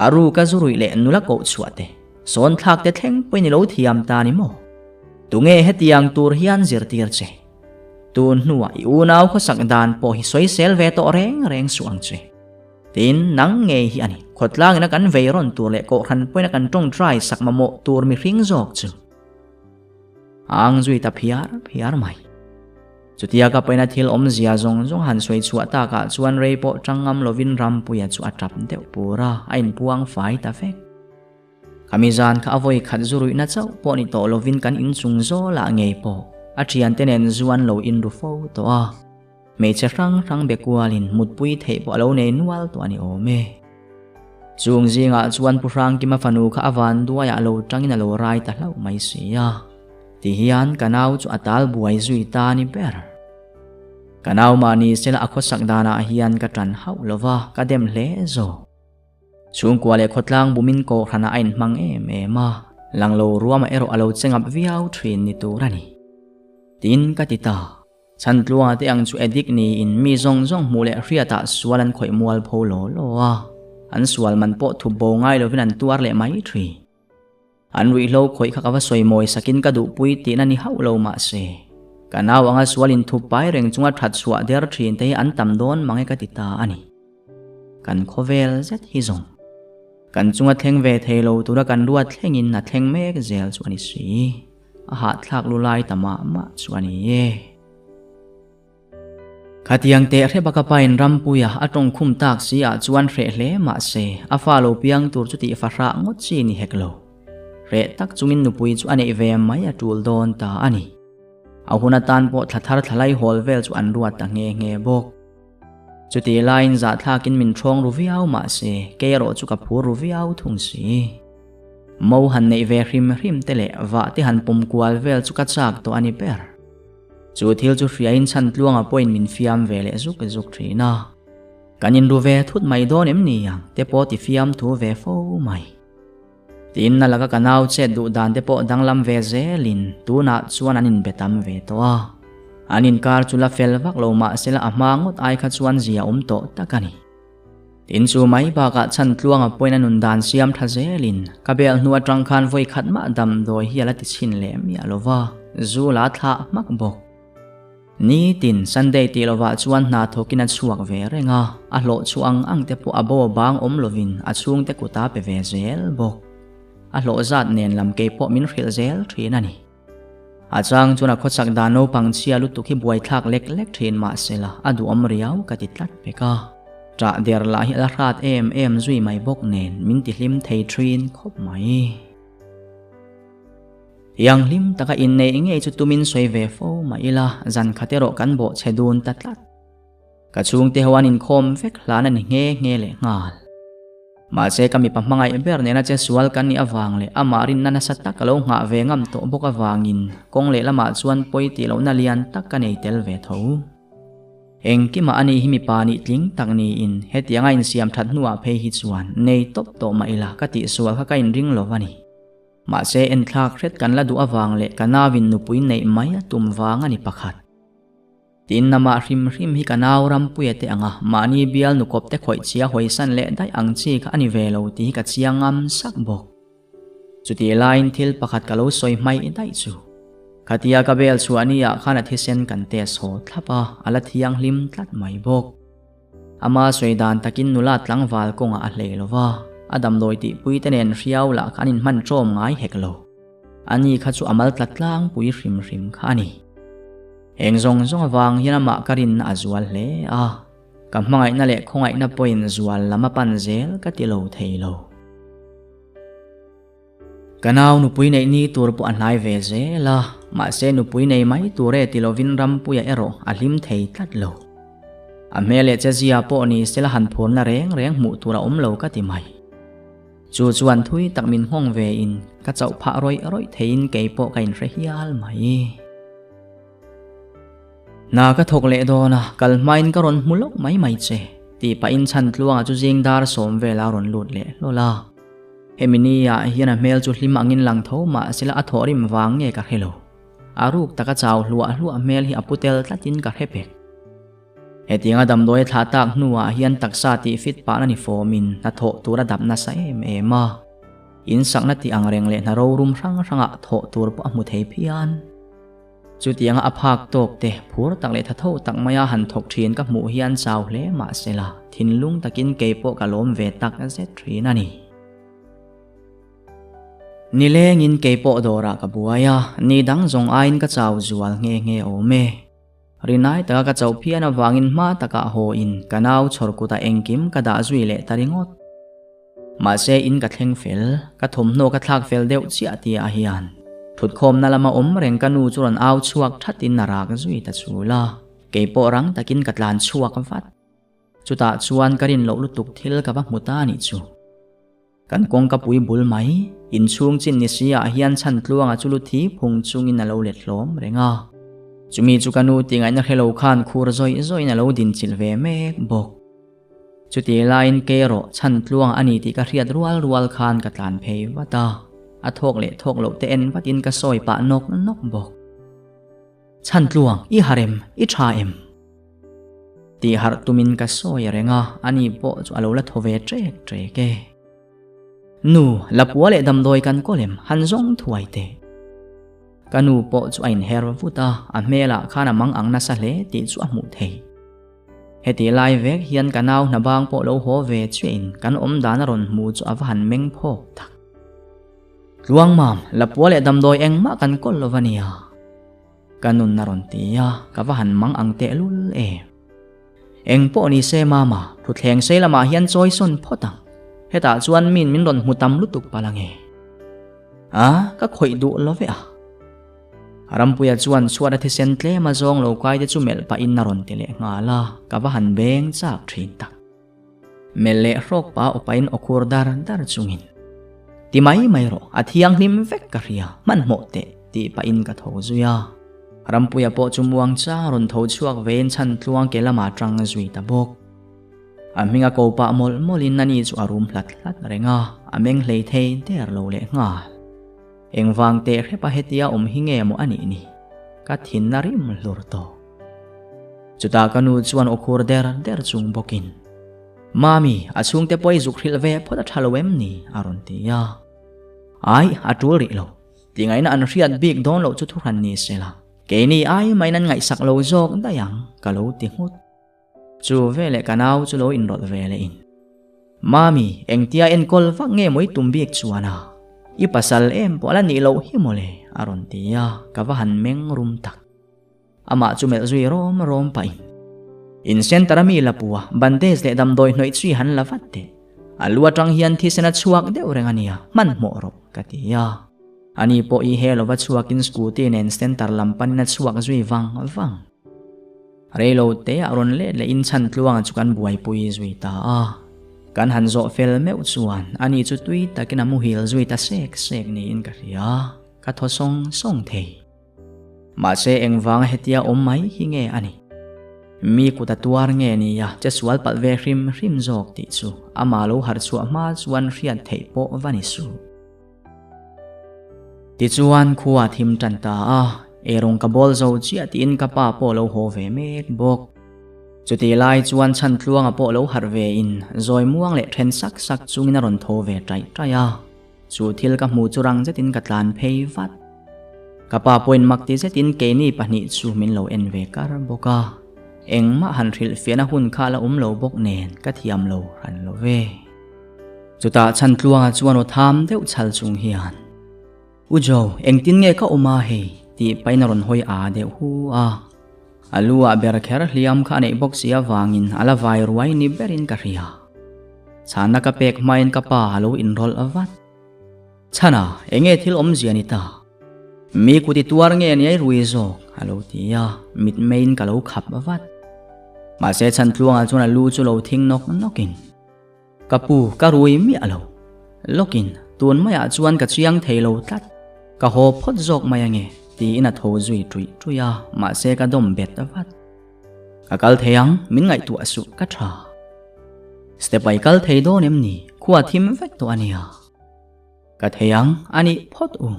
Speaker 1: A ru ka zu ruih leh nula koh chhuah te, sawn thlak te thleng pawhin i lo thiam ta ni maw? Tunge hetiang tur hian zirtir che? Tun hnuah i unau khawsak dan pawh hi sawisel ve tawh reng reng suh ang che. Tin, nang ngei hi a ni. Khawtlangina kan vei rawn tur leh kohhran pawina kan tawngtai sak mamawh tur mihring zawk chu. A ang zui ta phiar phiar mai. Chutia ka paina thil awmzia zawng zawng han sawi chhuah takah chuan rei pawh tang ngam lovin Rampuia chu a tap deuh pur a, a inpuang fai ta vek. Khami zan kha a vawi khat zu ruihna chauh pawh ni tawh lovin kan inchung zawlah ngei pawh a thiante nen zu an lo inru fo tawh a. Hmeichhe hrang hrang be kualin mutpui theih pawh a lo nei nual tawh a ni awm e. Chung zingah chuan Pu Hrangkima fanu kha a van duaiah lo tangin a lo rai ta hlauh mai si a. Tihian ka nau chu a tal buai zui ta ni ber. Ka nau mahni sela a khawsak danah hian ka tan hauh lova, ka dem hle zawk. Chhungkua leh khawtlang bumin kohhranah a inhmang em em a, lang lo ruamah erawh a lo che ngap viau thin ni tur a ni. Tin ka ti ta. Chhantluanga te ang chu addict niin mi zawng zawng hmuh leh hriatah sual an khawih mual pho law law a, an sual man pawh thup bo ngai lovin an tuar leh mai thin. An ruihhlo khawih kha ka va sawi mawi sakin ka duhpui tihna ni hauh lo mahse, ka nau anga sual inthup pai reng chunga that chhuah der thin te hi an tam dawn mang e ka ti ta a ni. Kan khawvel zet hi zawng. Kan chunga thleng ve thei lo tura kan ruat thlengin a thleng mek zel chu a ni si. A hahthlak lu lai ta mah mah chu a ni e. Khatiang teh hrep a ka pain Rampuia a tawng khum tak si ah chuan hreh hle mah se, a fa lo piang tur chu tih fahrah ngawt chi ni hek lo. Hreh tak chungin nupui chu a neih ve mai a tul dawn ta a ni. A hun atan pawh thla thar thla lai hawl vel chu an ruat ta nghe nghe bawk. Chutih laiin zahthlakin min ṭhawng ru viau mah se, kei erawh chu ka phur ru viau thung si. Mo han neih ve hrim hrim te leh vah te han pawm kual vel chu ka chak tawh a ni ber. Chu thil chu hriain chhan tluanga pawhin min fiam ve leh zuk zuk thin a. Kan inru ve thut mai dawn em ni ang te pawh ti fiam thu ve fo mai. Tin na laka ka nau chet duh dan te pawh danglam ve zelin tunah chuan an inbe tam ve tawh a. An inkar chu la fel vak lo mahsela a hma ngawt ai kha chuan zia awm tawh tak a ni. Tin chu mai bakah chhan tluanga pawhin a nun dan siam tha zelin ka bel hnu atang khan vawi khat mah damdawi hi a la ti chhin leh miah lo va, zu la thlah hmak bawk. Nitin Sunday tih lovah chuan hna thawkin a chhuak ve reng a, a hlawh chu ang ang te pawh a bo a bang awm lovin a chhungte kut a pe ve zel bawk. A hlawh zat nen lam kei pawh min hrilh zel thin a ni. A chang chuan a khawchak dan naupang chhia lutuk hi buaithlak lek lek thin mahsela a duhawm riau ka ti tlat pek a. Ṭah der lah hi a la hrat em em zui mai bawk nen min ti hlim thei thin khawp mai. Thianghlim taka inneih ngei chu tumin sawi ve fo mah ila zan khat erawh kan bawh chhe dun ta tlat. Ka chhungte ho an inkhawm vek hlan a ni nghe nghe leh nghal. Mahse ka mipa hmangaih ber nena che sual kan nih avang leh amah rinna nasa tak ka lo nghah ve ngam tawh bawk avangin kawng lehlamah chuan pawi tih lohna lian tak ka nei tel ve tho. Engkimah ani hi mipa nih tling tak niin hetianga insiam that hnuah phei hi chuan nei tawp tawh mah ila ka tihsual kha ka inring lo a ni. Mahse enthlak hret kan la duh avang leh ka nauin nupui neih mai a tum vang a ni pakhat. Tin namah hrim hrim hi ka nau Rampuia te anga mahni bial nukawp te khawih chhia hawisan leh daih ang chi kha a ni ve lo tih hi ka chiang ngam sak bawk. Chutih laiin thil pakhat ka lo sawi hmaih daih chu. Khatia ka bel chhuah ni ah khan a thisen kan test haw thlap a, a la thianghlim tlat mai bawk. Ama sawi dan takin nula tlangval kawngah a hlei lo va, a damdawi tihpui te nen hriau lah kha an inhman ṭawm ngai hek lo. Ani kha chu a mal tla tlangpui hrim hrim kha a ni. Heng zawng zawng avang hian amah ka rinna a zual hle a, ka hmangaihna leh khawngaihna pawhin zual lam a pan zel ka ti lo thei lo. Ka nau nupui neih ni tur pawh a hnai ve zel a, mahse nupui nei mai tur e ti lovin Rampuia erawh a hlim thei tlat lo. A hmel leh chezia pawh ni sela han phurna reng reng hmuh tur a awm lo ka ti mai. Chu chuan thui tak min nghawng ve in ka chauh phah rawih rawih theiin kei pawh ka inhre hial mai. Hna ka thawk leh dawn a, kal hmain ka rawn hmu lawk mai mai che, tih pahin Chhantluanga chu zing dar sawm vela rawn lut leh hlawl a. Hemi ni ah hian a hmel chu hlim angin lang tho mah sela a thawhrim vang nge ka hre lo. A ruk taka chau hluah hluah hmel hi a pu tel tlatin ka hre pek. Hetianga damdawi a thlah tak hnuah hian taksa tih fit pahna ni fawmin hnathawh tur a dap nasa em em a. In sakna tih ang reng leh hna rorum hrang hrangah thawh tur pawh a hmu thei phian. Chutianga a phak tawk te phur tak leh tha tho tak maia han thawk thin ka hmuh hian chau hle mahsela thinlung takin kei pawh ka lawm ve tak zet thin a ni. Nilengin keipawh dawrah ka buai a, ni dang zawng aiin ka chau zual nghe nghe awm e. Rinai taka ka chauh phian avangin hma takah haw in ka nau chhawr kutah engkim ka dah zui leh ta ringawt. Mahse in ka thleng fel, ka thawmhnaw ka thlak fel deuh chiah tia a hian thutkhawmna lama awm reng ka nu chu rawn au chhuak thatin a rak zui ta chul a, keipawh rang takin ka tlan chhuak vat. Chutah chuan ka rin loh lutuk thil ka va hmu ta anih chu. Kan kawngka pui bul mai, inchhung chin ni si ah hian chhan tluanga chu lu thi phung chungin a lo let hlawm reng a. Chumi chu ka nu tingaihna hre lo khan khur zawih zawihin a lo dinchilh ve mek bawk. Chutih laiin kei erawh chhan tluang a ni tih ka hriat rual rual khan ka tlan phei vat a, a thawk leh thawk loh te en vatin ka sawi pah nawk nawk bawk. Chhan tluang, i harh em? I tha em? Tih harh tumin ka sawi reng a, ani pawh chu a lo la thaw ve ṭek ṭek e. Nu, Lapua leh damdawi kan kawl em? Han zawng thuai teh. Ka nu pawh chu a inher vut a, a hmelah khan a mang ang nasa hle tih chu a hmuh thei. Heti lai vek hian ka nau hna bang pawh lo haw ve chiahin kan awm dan a rawn hmu chu a va han meng phawk tak. Tluang mam, Lapua leh damdawi engmah kan kawl lo va nia. Ka nun a rawn ti a, ka va han mang ang tehlul em. Eng pawh ni se mama, thuthleng sei lamah hian chawi sawn phawt ang. Hetah chuan min min rawn hmu tam lutuk palh ange. A, ka khawih duh lo ve a. Rampuia chuan chhuat a thisen tlem a zawng lo kai te chu melh pahin a rawn ti leh nghal a, ka va han beng chak thin tak. Melh leh hrawk pa awpain aw khur dar dar chungin, Ti mai mai rawh, a thianghlim vek ka hria, hmanhmawh teh, tih pahin ka tho zui a. Rampuia pawh chu muang chang rawn tho chhuak vein chhan tluang ke lamah tang zui ta bawk. A hming a ko pah mawlh mawlhin ani chu a rum hlat hlat reng a, a meng hlei thei der lo leh nghal. Engvang teh hrepa hetia awm hi nge maw a nih ni? Ka thin a rim hlur tawh. Chutah ka nu chuan aw khur der der chung bawkin, Mami, a chhungte pawh i zuk hrilh ve phawt a tha lo em ni? a rawn ti a. Ai, a tul rih lo. Tingaihna an hriat bik dawn loh chu thuhran ni sela, keini ai maiin an ngaihsak lo zawk daih ang, ka lo ti nghut. Chu veleh ka nau chu lo inrawlh ve leh in. Mami, engtia enkawl vak nge maw i tum bik chuan a? I pasal em pawh a la nih loh hi mawle, a rawn ti a, ka va han meng rum tak. Amah chu melh zui rawm rawm pah in. In center a mi la pu a, bandage leh damdawi hnawih chui han la vat teh. A lu atang hian thisen a chhuak deuh reng a nia, hmanhmawh rawh, ka ti a. Ani pawh i he lova chhuakin scooty nen center lam panin a chhuak zui vang vang. Reilo te a rawn let leh in chhan tluanga chu kan buaipui zui ta a. Kan han zawh fel meuh chuan ani chu tui takin a muhil zui ta sek sek niin ka hria, ka thaw sawng sawng thei. Mahse engvanga hetia awm mai hi nge a ni? Mi kut a tuar nge nia che sual palh ve hrim hrim zawk tih chu amah lo harh chhuah hma chuan hriat theih pawh va ni suh. Tichuan khua thim tan ta a, eirawng ka bawl zo chiah tiin ka pa pawh lo haw ve mek bawk. Chutih lai chuan chhan tluanga pawh lo harh ve in zawi muang leh then sak sak chungin a rawn tho ve taih taih a. Chu thil ka hmu chu rang zetin ka tlan phei vat. Ka pa pawhin mak ti zetin keini pahnih chu min lo en ve kar bawk a. Engmah han hrilhfiahna hun kha la awm lo bawk nen ka thiam lo hran lo ve. Chutah chhan tluanga chuan aw tham deuh chhal chung hian, U Jo, engtin nge ka awm a hei? tih pahin a rawn hawi a deuh hu a. A lu ah ber kher hliam kha a neih bawk si avangin a la vai ruai ni berin ka hria. Chhana ka pek hmain ka pa a lo inrawlh vat. Chhana, enge thil awmzia ni ta? Mi kut i tuar nge ni ai rui zawk? a lo ti a, mitmeiin ka lo khap vat. Mahse chhan tluangah chuan a lu chu lo thing nawk nawkin. Ka pu, ka rui miah lo. Lawkin, tun maiah chuan ka chiang thei lo tlat. Ka haw phawt zawk mai ange, tiin a tho zui ṭuih ṭuih a, mahse ka dawm bet vat. Ka kal thei ang, min ngaihtuah suh, ka ṭha. Step a i kal thei dawn em ni? Khua thim vek tawh a nia. Ka thei ang, a nih phawt u.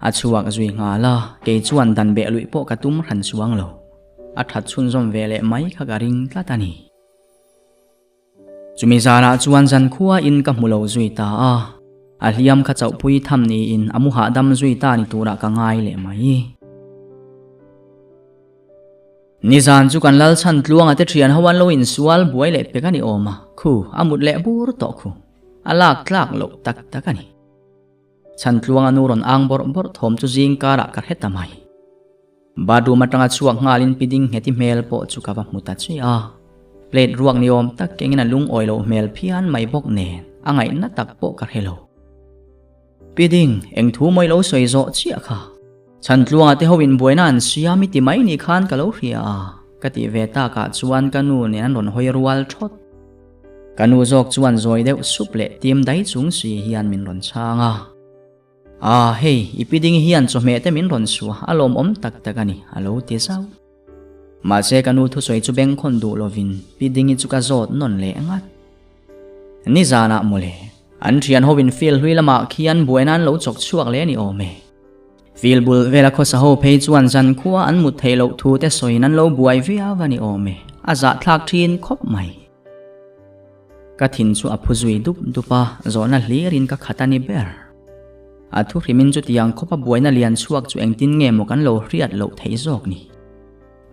Speaker 1: A chhuak zui nghal a, kei chuan dan beh luih pawh ka tum hran chuang lo. A ṭhat chhunzawm ve leh mai kha ka ring tlat a ni. Chumi zanah chuan zankhua in ka hmu lo zui ta a, a hliam kha chauhpui tham niin a mu hahdam zui ta ni turah ka ngai leh mai. Nizan chu kan Lalchhan tluanga te thian ho an lo insual buai leh pek a ni awm a, khu a mut leh bur tawh khu, a lak tlak loh tak tak a ni. Chhantluanga nu rawn ang bawrh bawrh thawm chu zing karah ka hre ta mai. Bathroom atanga chhuak nghalin pi ding ngheti hmel pawh chu ka va hmu ta chiah a. Plate ruak ni awm tak kengin a lungawi loh hmel phian mai bawk nen a ngaihna tak pawh ka hre lo. Pi ding, eng thu mawi lo sawi zawh chiah kha. Chhantluanga te ho in buaina an siam i ti mai ni khan ka lo hria a, ka tih ve takah chuan ka nu nen an rawn hawi rual thawt. Ka nu zawk chuan zawi deuh sup leh tim dai chung si hian min rawn chhang a. Ah, hei, i pi ding hian chawhmeh te min rawn suah a lawmawm tak tak a ni, a lo ti zauh. Mahse ka nu thusawi chu bengkhawn duh lovin pi dingi chu ka zawt nawn leh ngat. Nizanah mawle, an thian ho in field hlui lamah khian buaina an lo chawk chhuak leh a ni awm e. Field bul vela khawsa ho phei chuan zan khua an mut theih loh thu te sawiin an lo buai viau a ni awm e, a zahthlak thin khawp mai. Ka thin chu a phu zui dup dup a, zawhna hlirin ka khat a ni ber. A thu hrimin chutiang khawpa buaina lian chhuak chu engtin nge maw kan lo hriat loh theih zawk ni.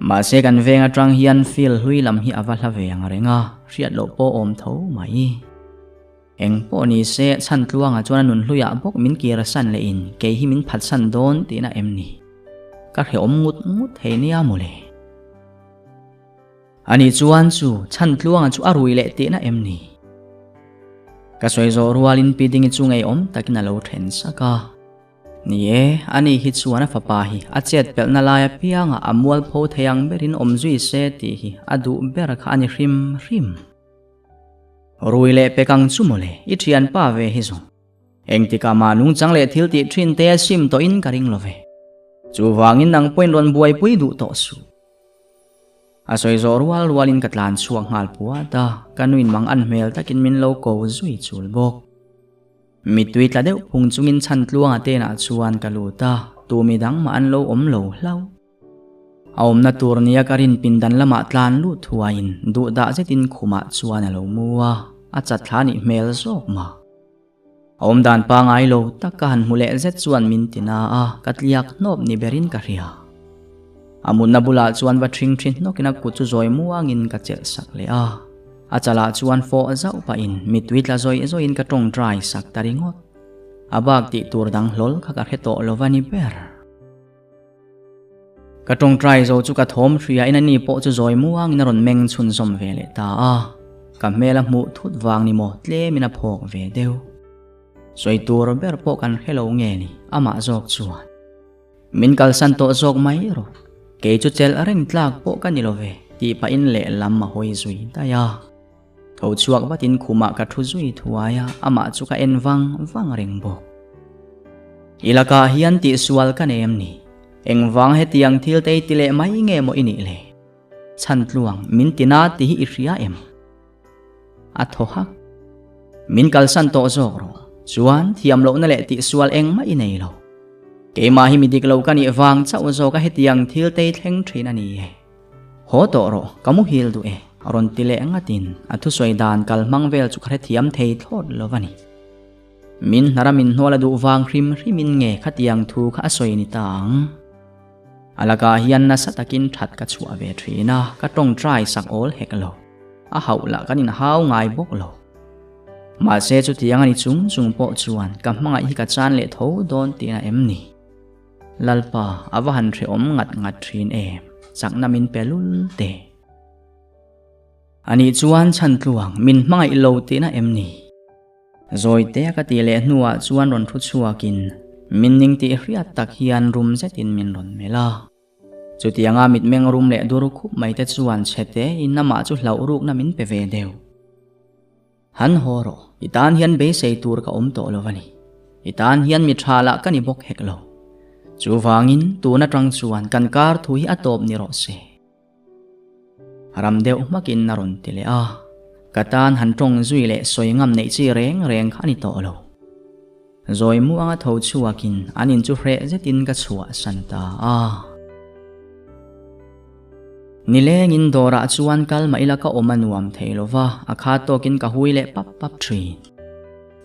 Speaker 1: Mahse kan veng atang hian field hlui lam hi a va hla ve ang reng a, hriat loh pawh awm tho mai. Eng pawh ni se, chhan tluangah chuan a nun hluiah bawk min kir a san leh in kei hi min phatsan dawn tihna em ni? Ka hrehawm ngut ngut thei nia mawle. Ani chuan chu chhan tluanga chu a rui leh tihna em ni? Ka sawi zawh rualin Pi Dingi chu ngeiawm takin a lo then sak a. Ni e, ani hi chuan a fapa hi a chet pelhna lai apiangah a mualpho thei ang berin awm zui se tih hi a duh ber kha a ni hrim hrim. Rui leh pek ang chu mawle, i thianpa ve hi zawng. Engtikah mah nungchang leh thil tih thin te a sim tawhin ka ring lo ve. Chuvangin nang pawhin rawn buaipui duh tawh suh. A sawi zawh rual rualin ka tlan chhuak nghal puat a, ka nuin mang an hmel takin min lo ko zui chul bawk. Mittui tla deuh phung chungin chhan tluanga tenah chuan ka lut a, tu midang mah an lo awm lo hlauh. A awmna tur nia ka rin pindan lamah tlan lut thuaiin duhdah zetin khumah chuan a lo mu a, a chatthla nih hmel zawk mah. A awmdan pangai lo tak ka han hmu leh zet chuan min ti na a, ka tliak hnawp ni berin ka hria. A mutna bulah chuan va ṭhing ṭhi hnawkin a kut chu zawi muangin ka chelh sak leh a. A chalah chuan fawh zauh pahin mittui tla zawih zawihin ka ṭawngṭai sak ta ringawt. A bak tih tur dang hlawl kha ka hre tawh lo va ni ber. Ka ṭawngṭai zo chu ka thawm hria in ani pawh chu zawi muangin a rawn meng chhunzawm ve leh ta a, ka hmel a hmuh thut vang ni maw tlemin a phawk ve deuh. Sawi tur ber pawh kan hre lo nge ni amah zawk chuan. Min kalsan tawh zawk mai rawh, kei chu chelh reng tlak pawh ka ni lo ve tih pahin lehlam a hawi zui daih a. Tho chhuak vatin khumah ka thu zui thuai a, amah chu ka en vang vang reng bawk. I lakah hian tihsual ka nei em ni? Engvang hetiang thil te i ti leh mai nge maw i nih le? Chhan tluang min ti na ti hi i hria em? A thaw hak. Min kalsan tawh zawk rawh. Chuan thiam lohna leh tihsual engmah i nei lo. Keimah hi mi dik lo ka nih vang chauh zawk a hetiang thil te i thleng thin a ni e. Haw tawh rawh, ka muhil duh e, a rawn ti leh ngatin a thusawi dan kal hmang vel chu ka hrethiam thei thlawt lo a ni. Min hnara min hnual a duh vang hrim hrimin nge khatiang thu kha a sawi ni ta ang. A lakah hian nasa takin that ka chhuah ve thin a, ka tawngtai sak awl hek lo. A hauh lah kan inhau ngai bawk lo. Mahse chutiang a ni chung chung pawh chuan ka hmangaih hi ka chan leh tho dawn tihna em ni? Lalpa, a va han hrehawm ngat ngat thin em, chakna min pe lul te. Anih chuan chhan tluang min hmangaih lo tihna em ni? Zawi te ka tih leh hnuah chuan rawn thu chhuakin min ning tih hriat tak hian rum zetin min rawn melh a. Chutianga mitmeng rum leh dur khup mai te chuan chhe tein amah chu hlauh rukna min pe ve deuh. Han haw rawh, i tan hian beisei tur ka awm tawh lo a ni. I tan hian mi tha lah ka ni bawk hek lo. Chuvangin tun atang chuan kan kar thu hi a tawp ni rawh se. Ram deuh hmakin a rawn ti leh a, ka tan han tawng zui leh sawi ngam neih chi reng reng kha a ni tawh lo. Zawi muanga tho chhuakin an in chu hreh zetin ka chhuahsan ta a. Nilengin dawrah chuan kal mah ila ka awm a nuam thei lo va, a kha tawkin ka hui leh pap pap thin.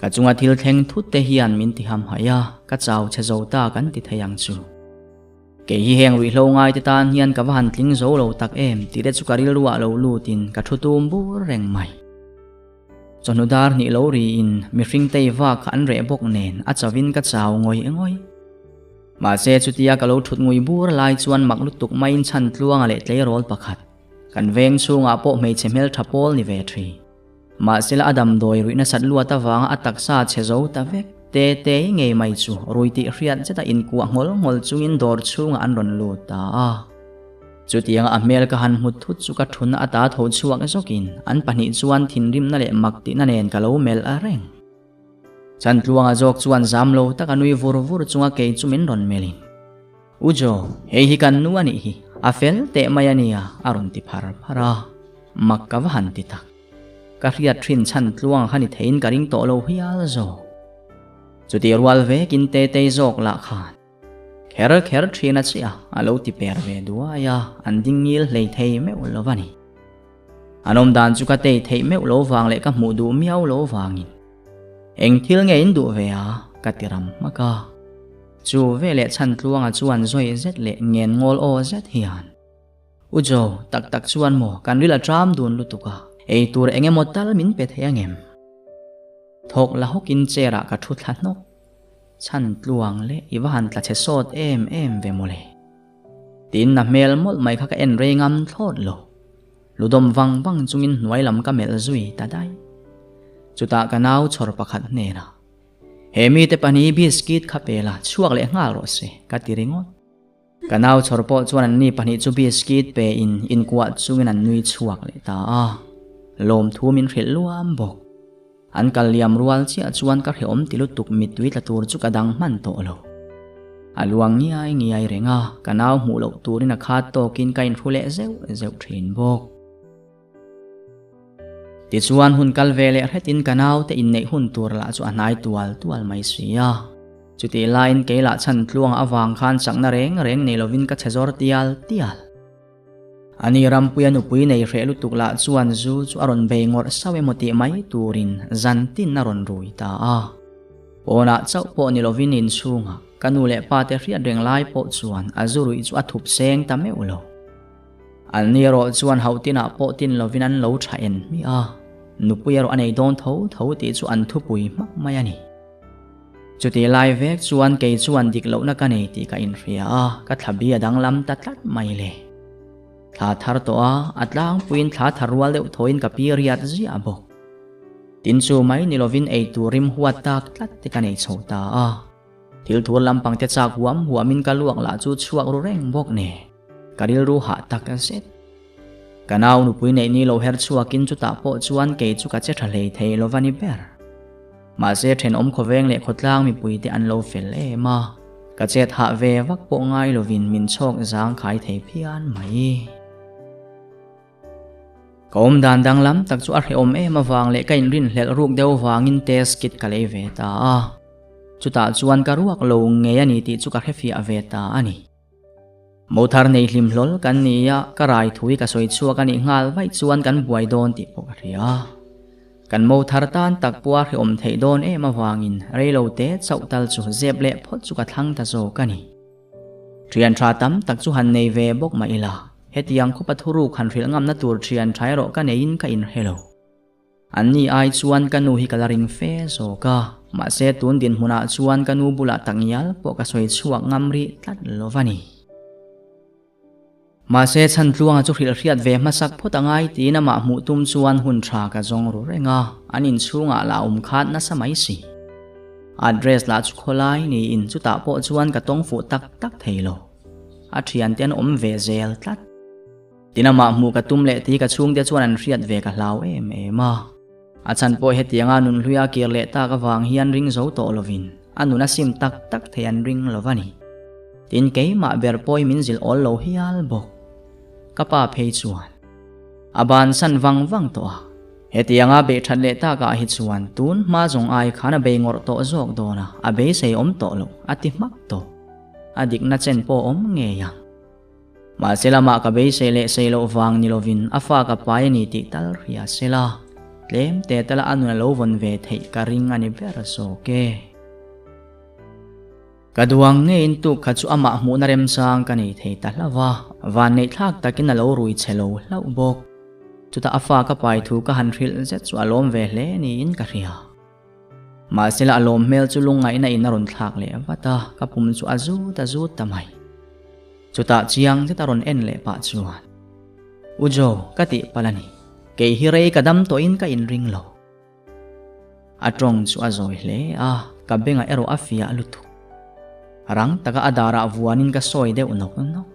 Speaker 1: Ka chunga thil thleng thut te hian min ti hamhaih a, ka chau chhe zo ta kan ti thei ang chu. Kei hi heng ruihhlo ngai te tan hian ka va han tling zo lo tak em tih te chu ka rilruah lo lutin ka thu tum bur reng mai. Chawhnu dar hnih lo riin mihring tei vak kha an reh bawk nen a chavin ka chau ngawih ngawih. Mahse chutia ka lo thut ngui bur lai chuan mak lutuk maiin chhan tluanga leh tleirawl pakhat kan veng chhungah pawh hmeichhe hmeltha pawl ni ve thin. Mahsela a damdawi ruih nasat luat avanga a taksa chhe zo ta vek te te ngei mai chu rui tih hriat zeta inkuah nghawl nghawl chungin dawr chhungah an rawn lut ta a. Chutianga a hmel ka han hmu thut chu ka thunna a ta tho chhuak zawkin an pahnih chuan thinrimna leh mak tihna nen ka lo melh a reng. Chantluanga zawk chuan zam lo taka nui vur vur chunga kei chu min rawn melhin, U Jo, hei hi kan nu a nih hi, a fel teh mai a nia, a rawn ti phar phar a. Mak ka va han ti tak. Ka hriat thin Chantluanga kha ni theiin ka ring tawh lo hial zawk. Chutih rual vekin Tetei zawk lah khan, Kher kher thin a chiah, a lo ti per ve duai a, an ding ngil hlei thei meuh lo a ni. An awm dan chu ka tei theih meuh lo vang leh ka hmuh duh miau lo vangin eng thil nge in duh ve a, ka ti ram hmak a. Chu veleh chhan tluanga chuan zawi zet leh ngen ngawl aw zet hian, U Jo, tak tak chuan maw kan ril a tram dun lutuk a, ei tur eng emaw tal min pe thei angem? Thawk la hawkin chair ah ka thu thla hnawk. Chhan tluang leh i va han tla chhe sawt em em ve mawle. Tin na hmel mawlh mai kha ka en rei ngam thlawt lo. Ludawm vang vang chungin hnuai lam ka melh zui ta daih. Chutah ka nau chhawr pakhat hnenah, He mite pahnih biscuit kha pe la, chhuak leh nghal rawh se, ka ti ringawt. Ka nau chhawr pawh chuan anni pahnih chu biscuit pe in inkuah chungin an nui chhuak leh ta a. Lawmthu min hrilh luam bawk. An kal liam rual chiah chuan ka hrehawm ti lutuk mittui tla tur chu ka dang hman tawh lo. A luang ngiai ngiai reng a, ka nau hmuh loh turin a khat tawkin ka inhru leh zeuh zeuh thin bawk. Tichuan hun kal ve leh hretin ka naute inneih hun tur lah chu a hnai tual tual mai si a. Chutih laiin kei lah chhan tluang avang khan chakna reng reng nei lovin ka chhe zawr tial tial. Ani Rampuia nupui nei hreh lutuk lah chuan zu chu a rawn bei ngawrh sauh emaw tih mai turin zan tin a rawn rui ta a. Pawnah chauh pawh ni lovin inchhungah ka nu leh pate hriat reng lai pawh chuan a zu ruih chu a thup seng ta meuh lo. An ni erawh chuan hauh tinah pawh tin lovin an lo tha en hmiah a, nupui erawh a nei dawn tho tho tih chu an thupui hmak mai a ni. Chutih lai vek chuan kei chuan dik lohna ka nei tih ka inhria a, ka thla bi a danglam ta tlat mai le. Thla thar tawh a, a tlangpuiin thla thar rual deuh thawin ka pi riat ziah bawk. Tin chu mai ni lovin ei tur rim huat tak tlat te ka nei chho ta a. Thil thur lampang te chak huam huamin ka luak lah chu chhuak ru reng bawk nen. Ka rilru hah tak zet. Ka nau nupui neih ni lo her chhuakin chutah pawh chuan kei chu ka che tha hlei thei lo va ni ber. Mahse thenawm khawveng leh khawtlang mipuite an lo fel em a, ka chet hah ve vak pawh ngai lovin min chhawk zang khai thei phian mai. Ka awm dan danglam tak chu a hrehawm em avang leh ka inrinhlelh ruk deuh vangin test kit ka lei ve ta a. Chutah chuan ka ruak lo ngei a ni tih chu ka hrefiah ve ta a ni. Mo thar nei hlim hlawl kan ni a, ka rai thui ka sawi chhuak a nih nghal vaih chuan kan buai dawn tih pawh ka hria. Kan mo thar tan tak pawh a hrehawm theih dawn em avangin reilo te chauh tal chu zep leh phawt chu ka thlang ta zawk a ni. Thian tha tam tak chu han nei ve bawk mah ila, hetiang khawpa thuruk han hrilh ngamna tur thian tha erawh ka neiin ka inhre lo. An ni ai chuan ka nu hi ka la ring fe zawk a, mahse tun dinhmunah chuan ka nu bulah takngial pawh ka sawi chhuak ngam rih tlat lo va ni. Mahse chhan tluanga chu hrilh hriat ve hmasak phawt a ngai tiin amah hmuh tum chuan hun tha ka zawng ru reng a, an inchhungah lah awm khat nasa mai si. Address lah chu khawlai niin chutah pawh chuan ka tawng fuh tak tak thei lo. A thiante an awm ve zel tlat. Tin amah hmuh ka tum leh tih ka chhungte chuan an hriat ve ka hlau em em a. A chhan pawh hetianga nunhluia kir leh tak avang hian ring zo tawh lovin a nun a sim tak tak thei an ring lo va ni. Tin keimah ber pawhin min zilh awl lo hial bawk. Ka pa phei chuan a bansan vang vang tawh a. Hetianga beih that leh takah hi chuan tun hma zawng ai khan a bei ngawrh tawh zawk dawn a, a beisei awm tawh lo a ti hmak tawh. A dikna chen pawh awm ngei ang. Mahse lamah ka beisei leh sei loh vang ni lovin a fa ka pai a ni tih tal hria se la, tlem te tala a nun a lo vawn ve theih ka ring a ni ber zawk e. Ka duang ngeiin tuk kha chu amah hmuhna remchang ka nei thei ta hlauh a, vanneihthlak takin a lo rui chhe lo hlauh bawk. Chutah a fa ka pai thu ka han hrilh zet chu a lawm ve hle niin ka hria. Mahsela a lawm hmel chu lungngaihna in a rawn thlak leh vat a, ka pum chu a zut a zut ta mai. Chutah chiang zet a rawn en leh pah chuan, U Jo, ka tih palh a ni. Kei hi rei ka dam tawhin ka inring lo. A tawng chu a zawi hle a, ka bengah erawh a fiah lutuk. Rang taka a darah vuanin ka sawi deuh nawk nawk.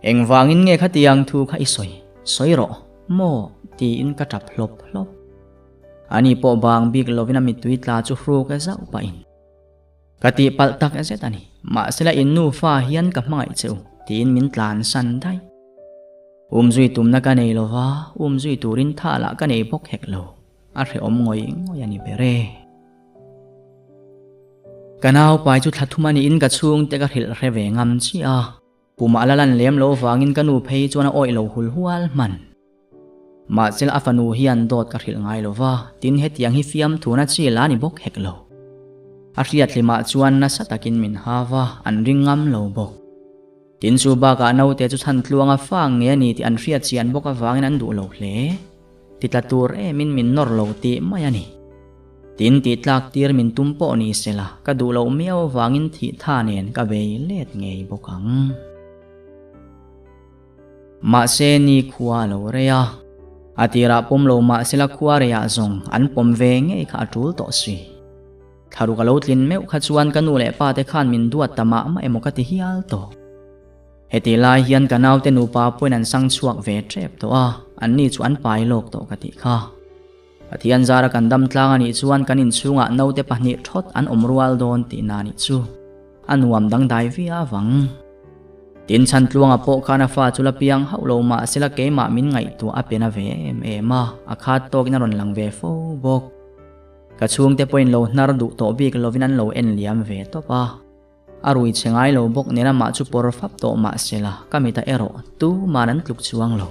Speaker 1: Engvangin nge khatiang thu kha i sawi? Sawi rawh, maw? tiin ka tap hlawp hlawp. Ani pawh bang bik lovin a mittui tla chu hruk zauh pahin. Ka tihpalh tak zet a ni, mahsela in nufa hian ka hmangaih che u, tiin min tlansan daih. Umzui tumna ka nei lova, umzui turin tha lah ka nei bawk hek lo, a hrehawm ngawih ngawih a ni ber e. Ka naupai chu thla thum a niin ka chhungte ka hrilh hre ve ngam chiah a, pumah la lan lem lo vangin ka nu phei chuan a awih lo hul hual hman. Mahsela a fanu hian dawt ka hrilh ngai lo va, tin hetiang hi fiamthuna chi la ni bawk hek lo. A hriathlimah chuan nasa takin min ha va, an ring ngam lo bawk. Tin chu bakah naute chu chhan tluanga fang nge a ni tih an hriat chian bawk avangin an duh lo hle. Ti tla tur emin min nawr lo tih mai a ni. Tin tih tlak tir min tum pawh ni sela ka duh loh miau avangin thih tha nen ka bei let ngei bawk ang. Mahse ni khua a lo rei a. A tirah pawm lo mahsela khua reiah zawng an pawm ve ngei kha a tul tawh si. Thlaruk a lo tlin meuh kha chuan ka nu leh pa te khan min duat ta mah mah emaw ka ti hial tawh. Heti lai hian ka naute nupa pawhin an sang chhuak ve tep tawh a, anni chu an pai lawk tawh ka tih kha. Pathian zara kan dam tlang a nih chuan kan inchhungah naute pahnih thawt an awm rual dawn tihna a nih chu. A nuam dangdai viau ang. Tin chhan tluanga pawh khan a fa chu la piang hauh lo mah sela keimah min ngaihtuah a pe na ve em em a, a khat tawkin a rawn lang ve fo bawk. Ka chhungte pawhin lo hnar duh tawh bik lovin an lo en liam ve tawp a. A rui che ngai lo bawk nen amah chu pawr fap tawh mah sela ka mitah erawh tuman an tluk chuang lo.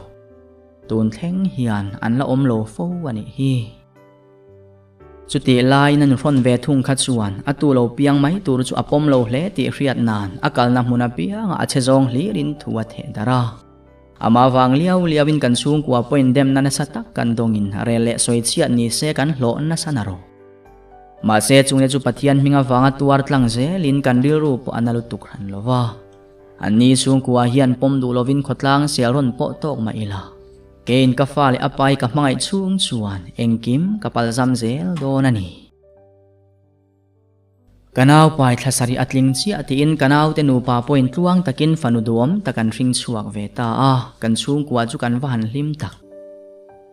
Speaker 1: Tun thleng hian an la awm lo fo a nih hi. Chutih laiin a nuhrawn ve thung kha chuan a tu lo piang mai tur chu a pawm lo hle tih hriat nan a kalna hmun apiangah a che zawng hlirin thu a theh darh a. Amah vang liau liauin kan chhungkua pawhin demna nasa tak kan dawngin rel leh sawi chhiat ni se kan hlawh nasa na rawh. Mahse chungte chu Pathian hming avanga tuar tlang zelin kan rilru pawh a na lutuk hran lo va. Anni chhungkua hian pawm duh lovin khawtlang sel rawn pawh tawk mah ila. Keiin ka fa leh a pai ka hmangaih chhung chuan engkim ka palzam zel dawn a ni. Ka nau pai thla sarih a tling chiah tiin ka naute nupa pawhin tluang takin fanu duam tak an hring chhuak ve ta a, kan chhungkua chu kan va han hlim tak.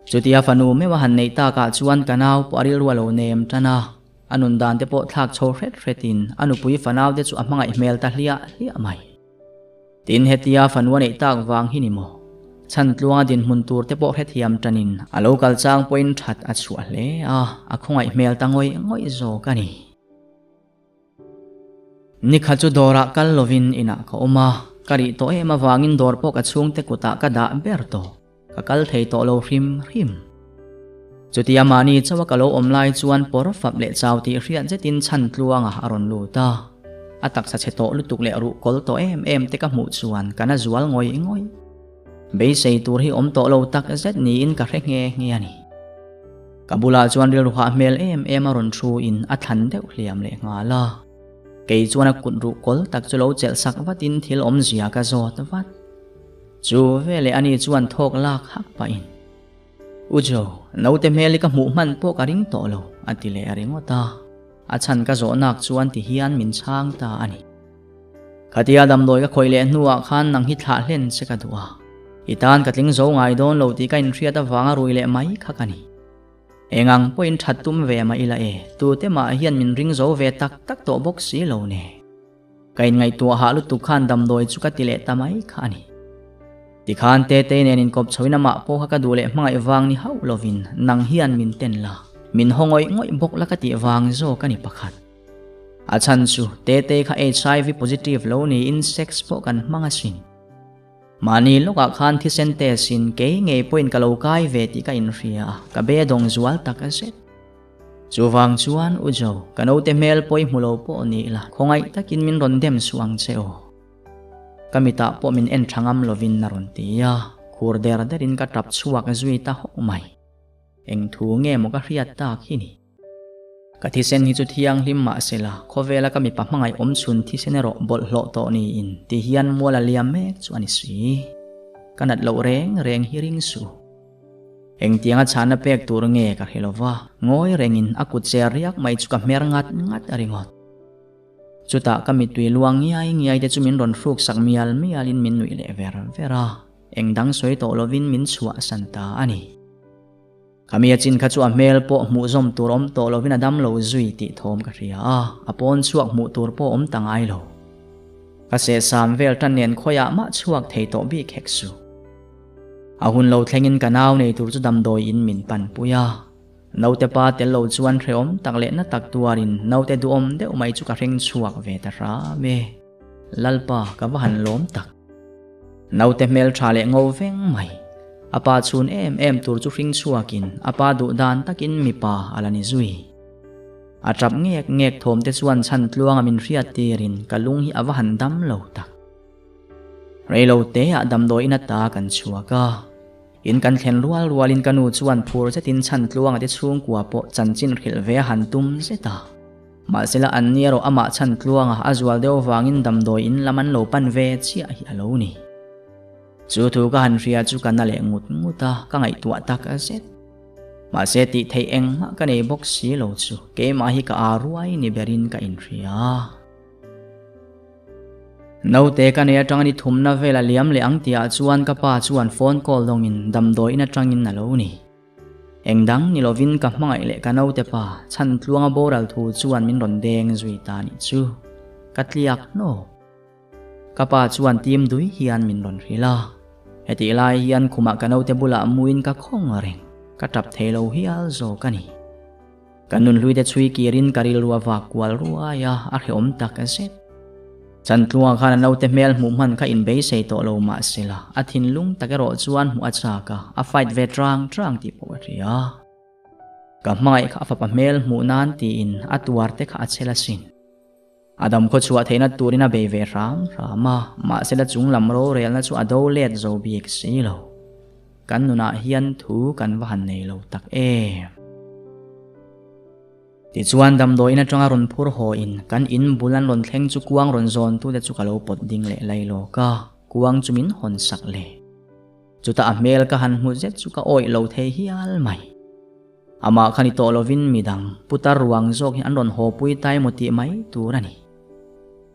Speaker 1: Chutia fanu meuh a han neih takah chuan ka nau pawh a rilru a lo nem tan a, a nun dan te pawh thlak chho hret hretin a nupui fanaute chu a hmangaih hmel ta hliah hliah mai. Tin hetia fanu a neih tak vang hi ni maw? Chhan tluanga dinhmun tur te pawh hrethiam tanin a lo kal chang pawhin that a chhuah hle a, a khawngaih hmel ta ngawih ngawih zawk a ni. Nikhat chu dawrah kal lovin inah ka awm a, ka rih tawh em avangin dawr pawh ka chhungte kutah ka dah ber tawh. Ka kal thei tawh lo hrim hrim. Chutia mahni chauha ka lo awm lai chuan pawr fap leh chau tih hriat zetin chhan tluanga a rawn lut a. A taksa chhe tawh lutuk leh ruh kawl tawh em em te ka hmuh chuan ka na zual ngawih ngawih. Beisei tur hi awm tawh lo tak zet niin ka hre nghe nghe a ni. Ka bulah chuan rilru hah hmel em em a rawn thu in a thlan deuh hliam leh nghal a. Kei chuan a kut ruh kawl tak chu lo chelh sak vatin thil awmzia ka zawt vat. Chu veleh ani chuan thawk lak hak pahin, U Jo, naute hmel hi ka hmuh hman pawh ka ring tawh lo, a ti leh ringawt a. A chhan ka zawhnak chuan ti hian min chhang ta a ni. Khatia damdawi ka khawih leh hnuah khan nang hi thlah hlen che ka duh a. I tan ka tling zo ngai dawn lo tih ka inhriat avanga rui leh mai kha ka ni. Eng ang pawhin that tum ve mah ila e, tute mah hian min ring zo ve tak tak tawh bawk si lo ne. Ka inngaihtuah hah lutuk khan damdawi chu ka ti leh ta mai kha a ni. Tikhan Tetei nen inkawp chhoin amah pawh kha ka duh leh hmangaih vang ni hauh lovin nang hian min ten la, min haw ngawih ngawih bawk la ka tih vang zawk a ni pakhat. A chhan chu Tetei kha HIV positive lo niin sex pawh kan hmang asin. Mahni lawkah khan thisen test in kei ngei pawhin ka lo kai ve tih ka inhria a, ka be dawng zual tak zet. Chuvang chuan U Jo, ka naute hmel pawi hmu lo pawh ni ila, khawngaih takin min rawn dem suh ang che aw. Ka mitah pawh min en tha ngam lovin a rawn ti a, Khur der derin ka tap chhuak zui ta hawk mai. Eng thu nge maw ka hriat tak hi ni? Ka thisen hi chu thianghlim mah sela, khawvela ka mipa hmangaih awm chhun thisen erawh bawlhhlawh tawh niin ti hian mual a liam mek chu a ni si. Ka nat loh reng reng hi ring suh. Engtianga chhana pek tur nge ka hre lova, ngawi rengin a kut cher riak mai chu ka hmer ngat ngat a ringawt. Chutah ka mittui luang ngiai ngiai te chu min rawn hruk sak mial mialin min nuih leh ver ver a, eng dang sawi tawh lovin min chhuahsan ta a ni. Kami a chin kha chu a hmel pawh hmuh zawm tur awm tawh lovin a dam lo zui tih thawm ka hria a, a pawn chhuak hmuh tur pawh awm ta ngai lo. Ka sehsam vel tan nen khawiah mah chhuak thei tawh bik hek suh. A hun lo thlengin ka nau nei tur chu damdawiin min panpui a. Naute pa tel lo chuan hrehawm tak leh na tak tuarin naute duhawm deuh mai chu ka hreng chhuak ve ta hram e. Lalpa ka va han lawm tak. Naute hmel tha leh ngo veng mai. A pa chhun em em tur chu hring chhuakin a pa duh dan takin mipa a la ni zui. A tap ngek ngek thawm te chuan chhan tluanga min hriat tirin ka lung hi a va han dam lo tak. Reilo te ah damdawiin ata kan chhuak a. In kan thlen rual rualin ka nu chuan phur zetin chhan tluanga te chhungkua pawh chanchin hrilh ve a han tum zet a. Mahsela an ni erawh amah chhan tluanga a zual deuh vangin damdawi in lam an lo pan ve chiah hi a lo ni. Chu thu ka han hria chu ka na leh ngut ngut a, ka ngaihtuah tak zet. Mahse tih theih engmah ka nei bawk si lo chu keimah hi ka aa ruai ni berin ka inhria. Naute ka nei atanga ni thumna vel a liam leh ang tihah chuan ka pa chuan phone call dawngin damdawiin atangin a lo ni. Eng dang ni lovin ka hmangaih leh ka naute pa chhan tluanga boral thu chuan min rawn deng zui ta nih chu. Ka tliak hnawk. Ka pa chuan tim dui hian min rawn hrilh a. Hetih lai hian khumah ka naute bulah muin ka khawng reng. Ka tap thei lo hial zawk a ni. Ka nunhlui te chhui kirin ka rilru a vak kual ruai a, a hrehawm tak zet. Chantluanga khan a naute hmel hmuh hman kha inbeisei tawh lo mah sela, a thinlung tak erawh chuan hmuh a chak a, a fight ve trang trang tih pawh a hria. Ka hmangaih kha a fapa hmel hmuh nan tiin a tuar te kha a chhel asin. A dam khaw chhuah theihna turin a bei ve hram hram a, mahse la chung lam rorelna chu a do let zo bik si lo. Kan nunah hian thu kan va han nei lo tak em. Tichuan damdawiin atanga rawn phur haw in kan in bul an rawn thleng chu kuang rawn zawn tute chu ka lo pawt ding leh lai lawk a, kuang chu min hawn sak le. Chutah a hmel ka han hmu zet chu ka awih lo thei hial mai. Amah kha ni tawh lovin midang putar ruang zawk hi an rawn haw pui ta emaw tih mai tur a ni.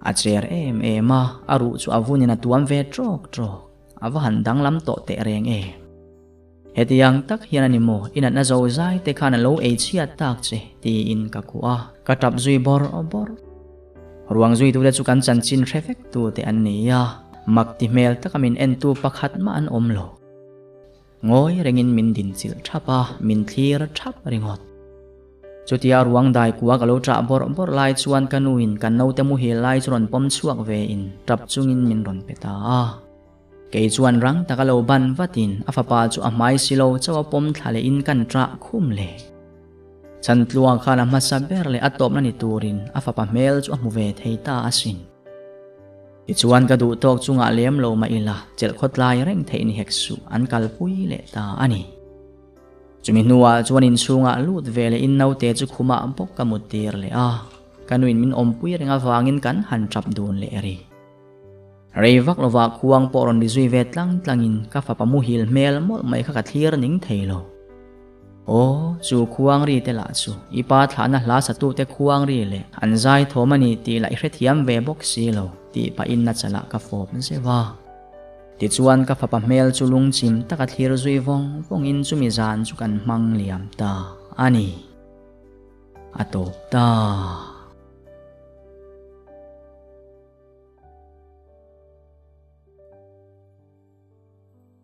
Speaker 1: A cher em em a, a ruh chu a vunin a tuam ve trawk trawk. A va han danglam tawh teh reng e. Hetiang tak hian a ni maw, i natna zo zai te khan a lo ei chhiat tak che, tiin ka kuah a, ka tap zui bawrh bawrh. Ruang zuitute chu kan chanchin hre vek tu te an ni a, mak ti hmel taka min entu pakhat mah an awm lo. Ngawi rengin min dinchilh thap a, min thlir thap ringawt. Chutia ruang dai kua ka lo ṭah bawrh bawrh lai chuan ka nuin kan naute muhil lai chu rawn pawm chhuak vein ṭap chungin min rawn pe ta a. Kei chuan rang taka lo ban vatin a fapa chu a hmai si lo chauh a pawm thla lehin kan ṭah khum le. Chantluang khan a hmasa ber leh a tawpna ni turin a fapa hmel chu a hmu ve thei ta asin. Tichuan ka duh tawk chungah lem lo mah ila chelh khawtlai reng theih ni hek suh an kalpui leh ta a ni. Chumi hnuah chuan inchhungah lut ve leh in naute chu khumah bawk ka mut tir leh a, ka nuin min awmpui reng avangin kan han tap dun leh ri. Rei vak lovah khuang pawh rawn ri zui ve tlang tlangin ka fapa muhil hmel mawlh mai kha ka thlir ning thei lo. Aw, chu khuang ri te lah chu i pa thlahna hla satute khuang ri leh an zai thawm a ni tih lah i hrethiam ve bawk si lo tih pahin a chalah ka fawp zeuh a. Tichuan ka fapa hmel chu lungchim taka thlir zui vawng vawngin chumi zan chu kan hmang liam ta a ni. A tawp ta.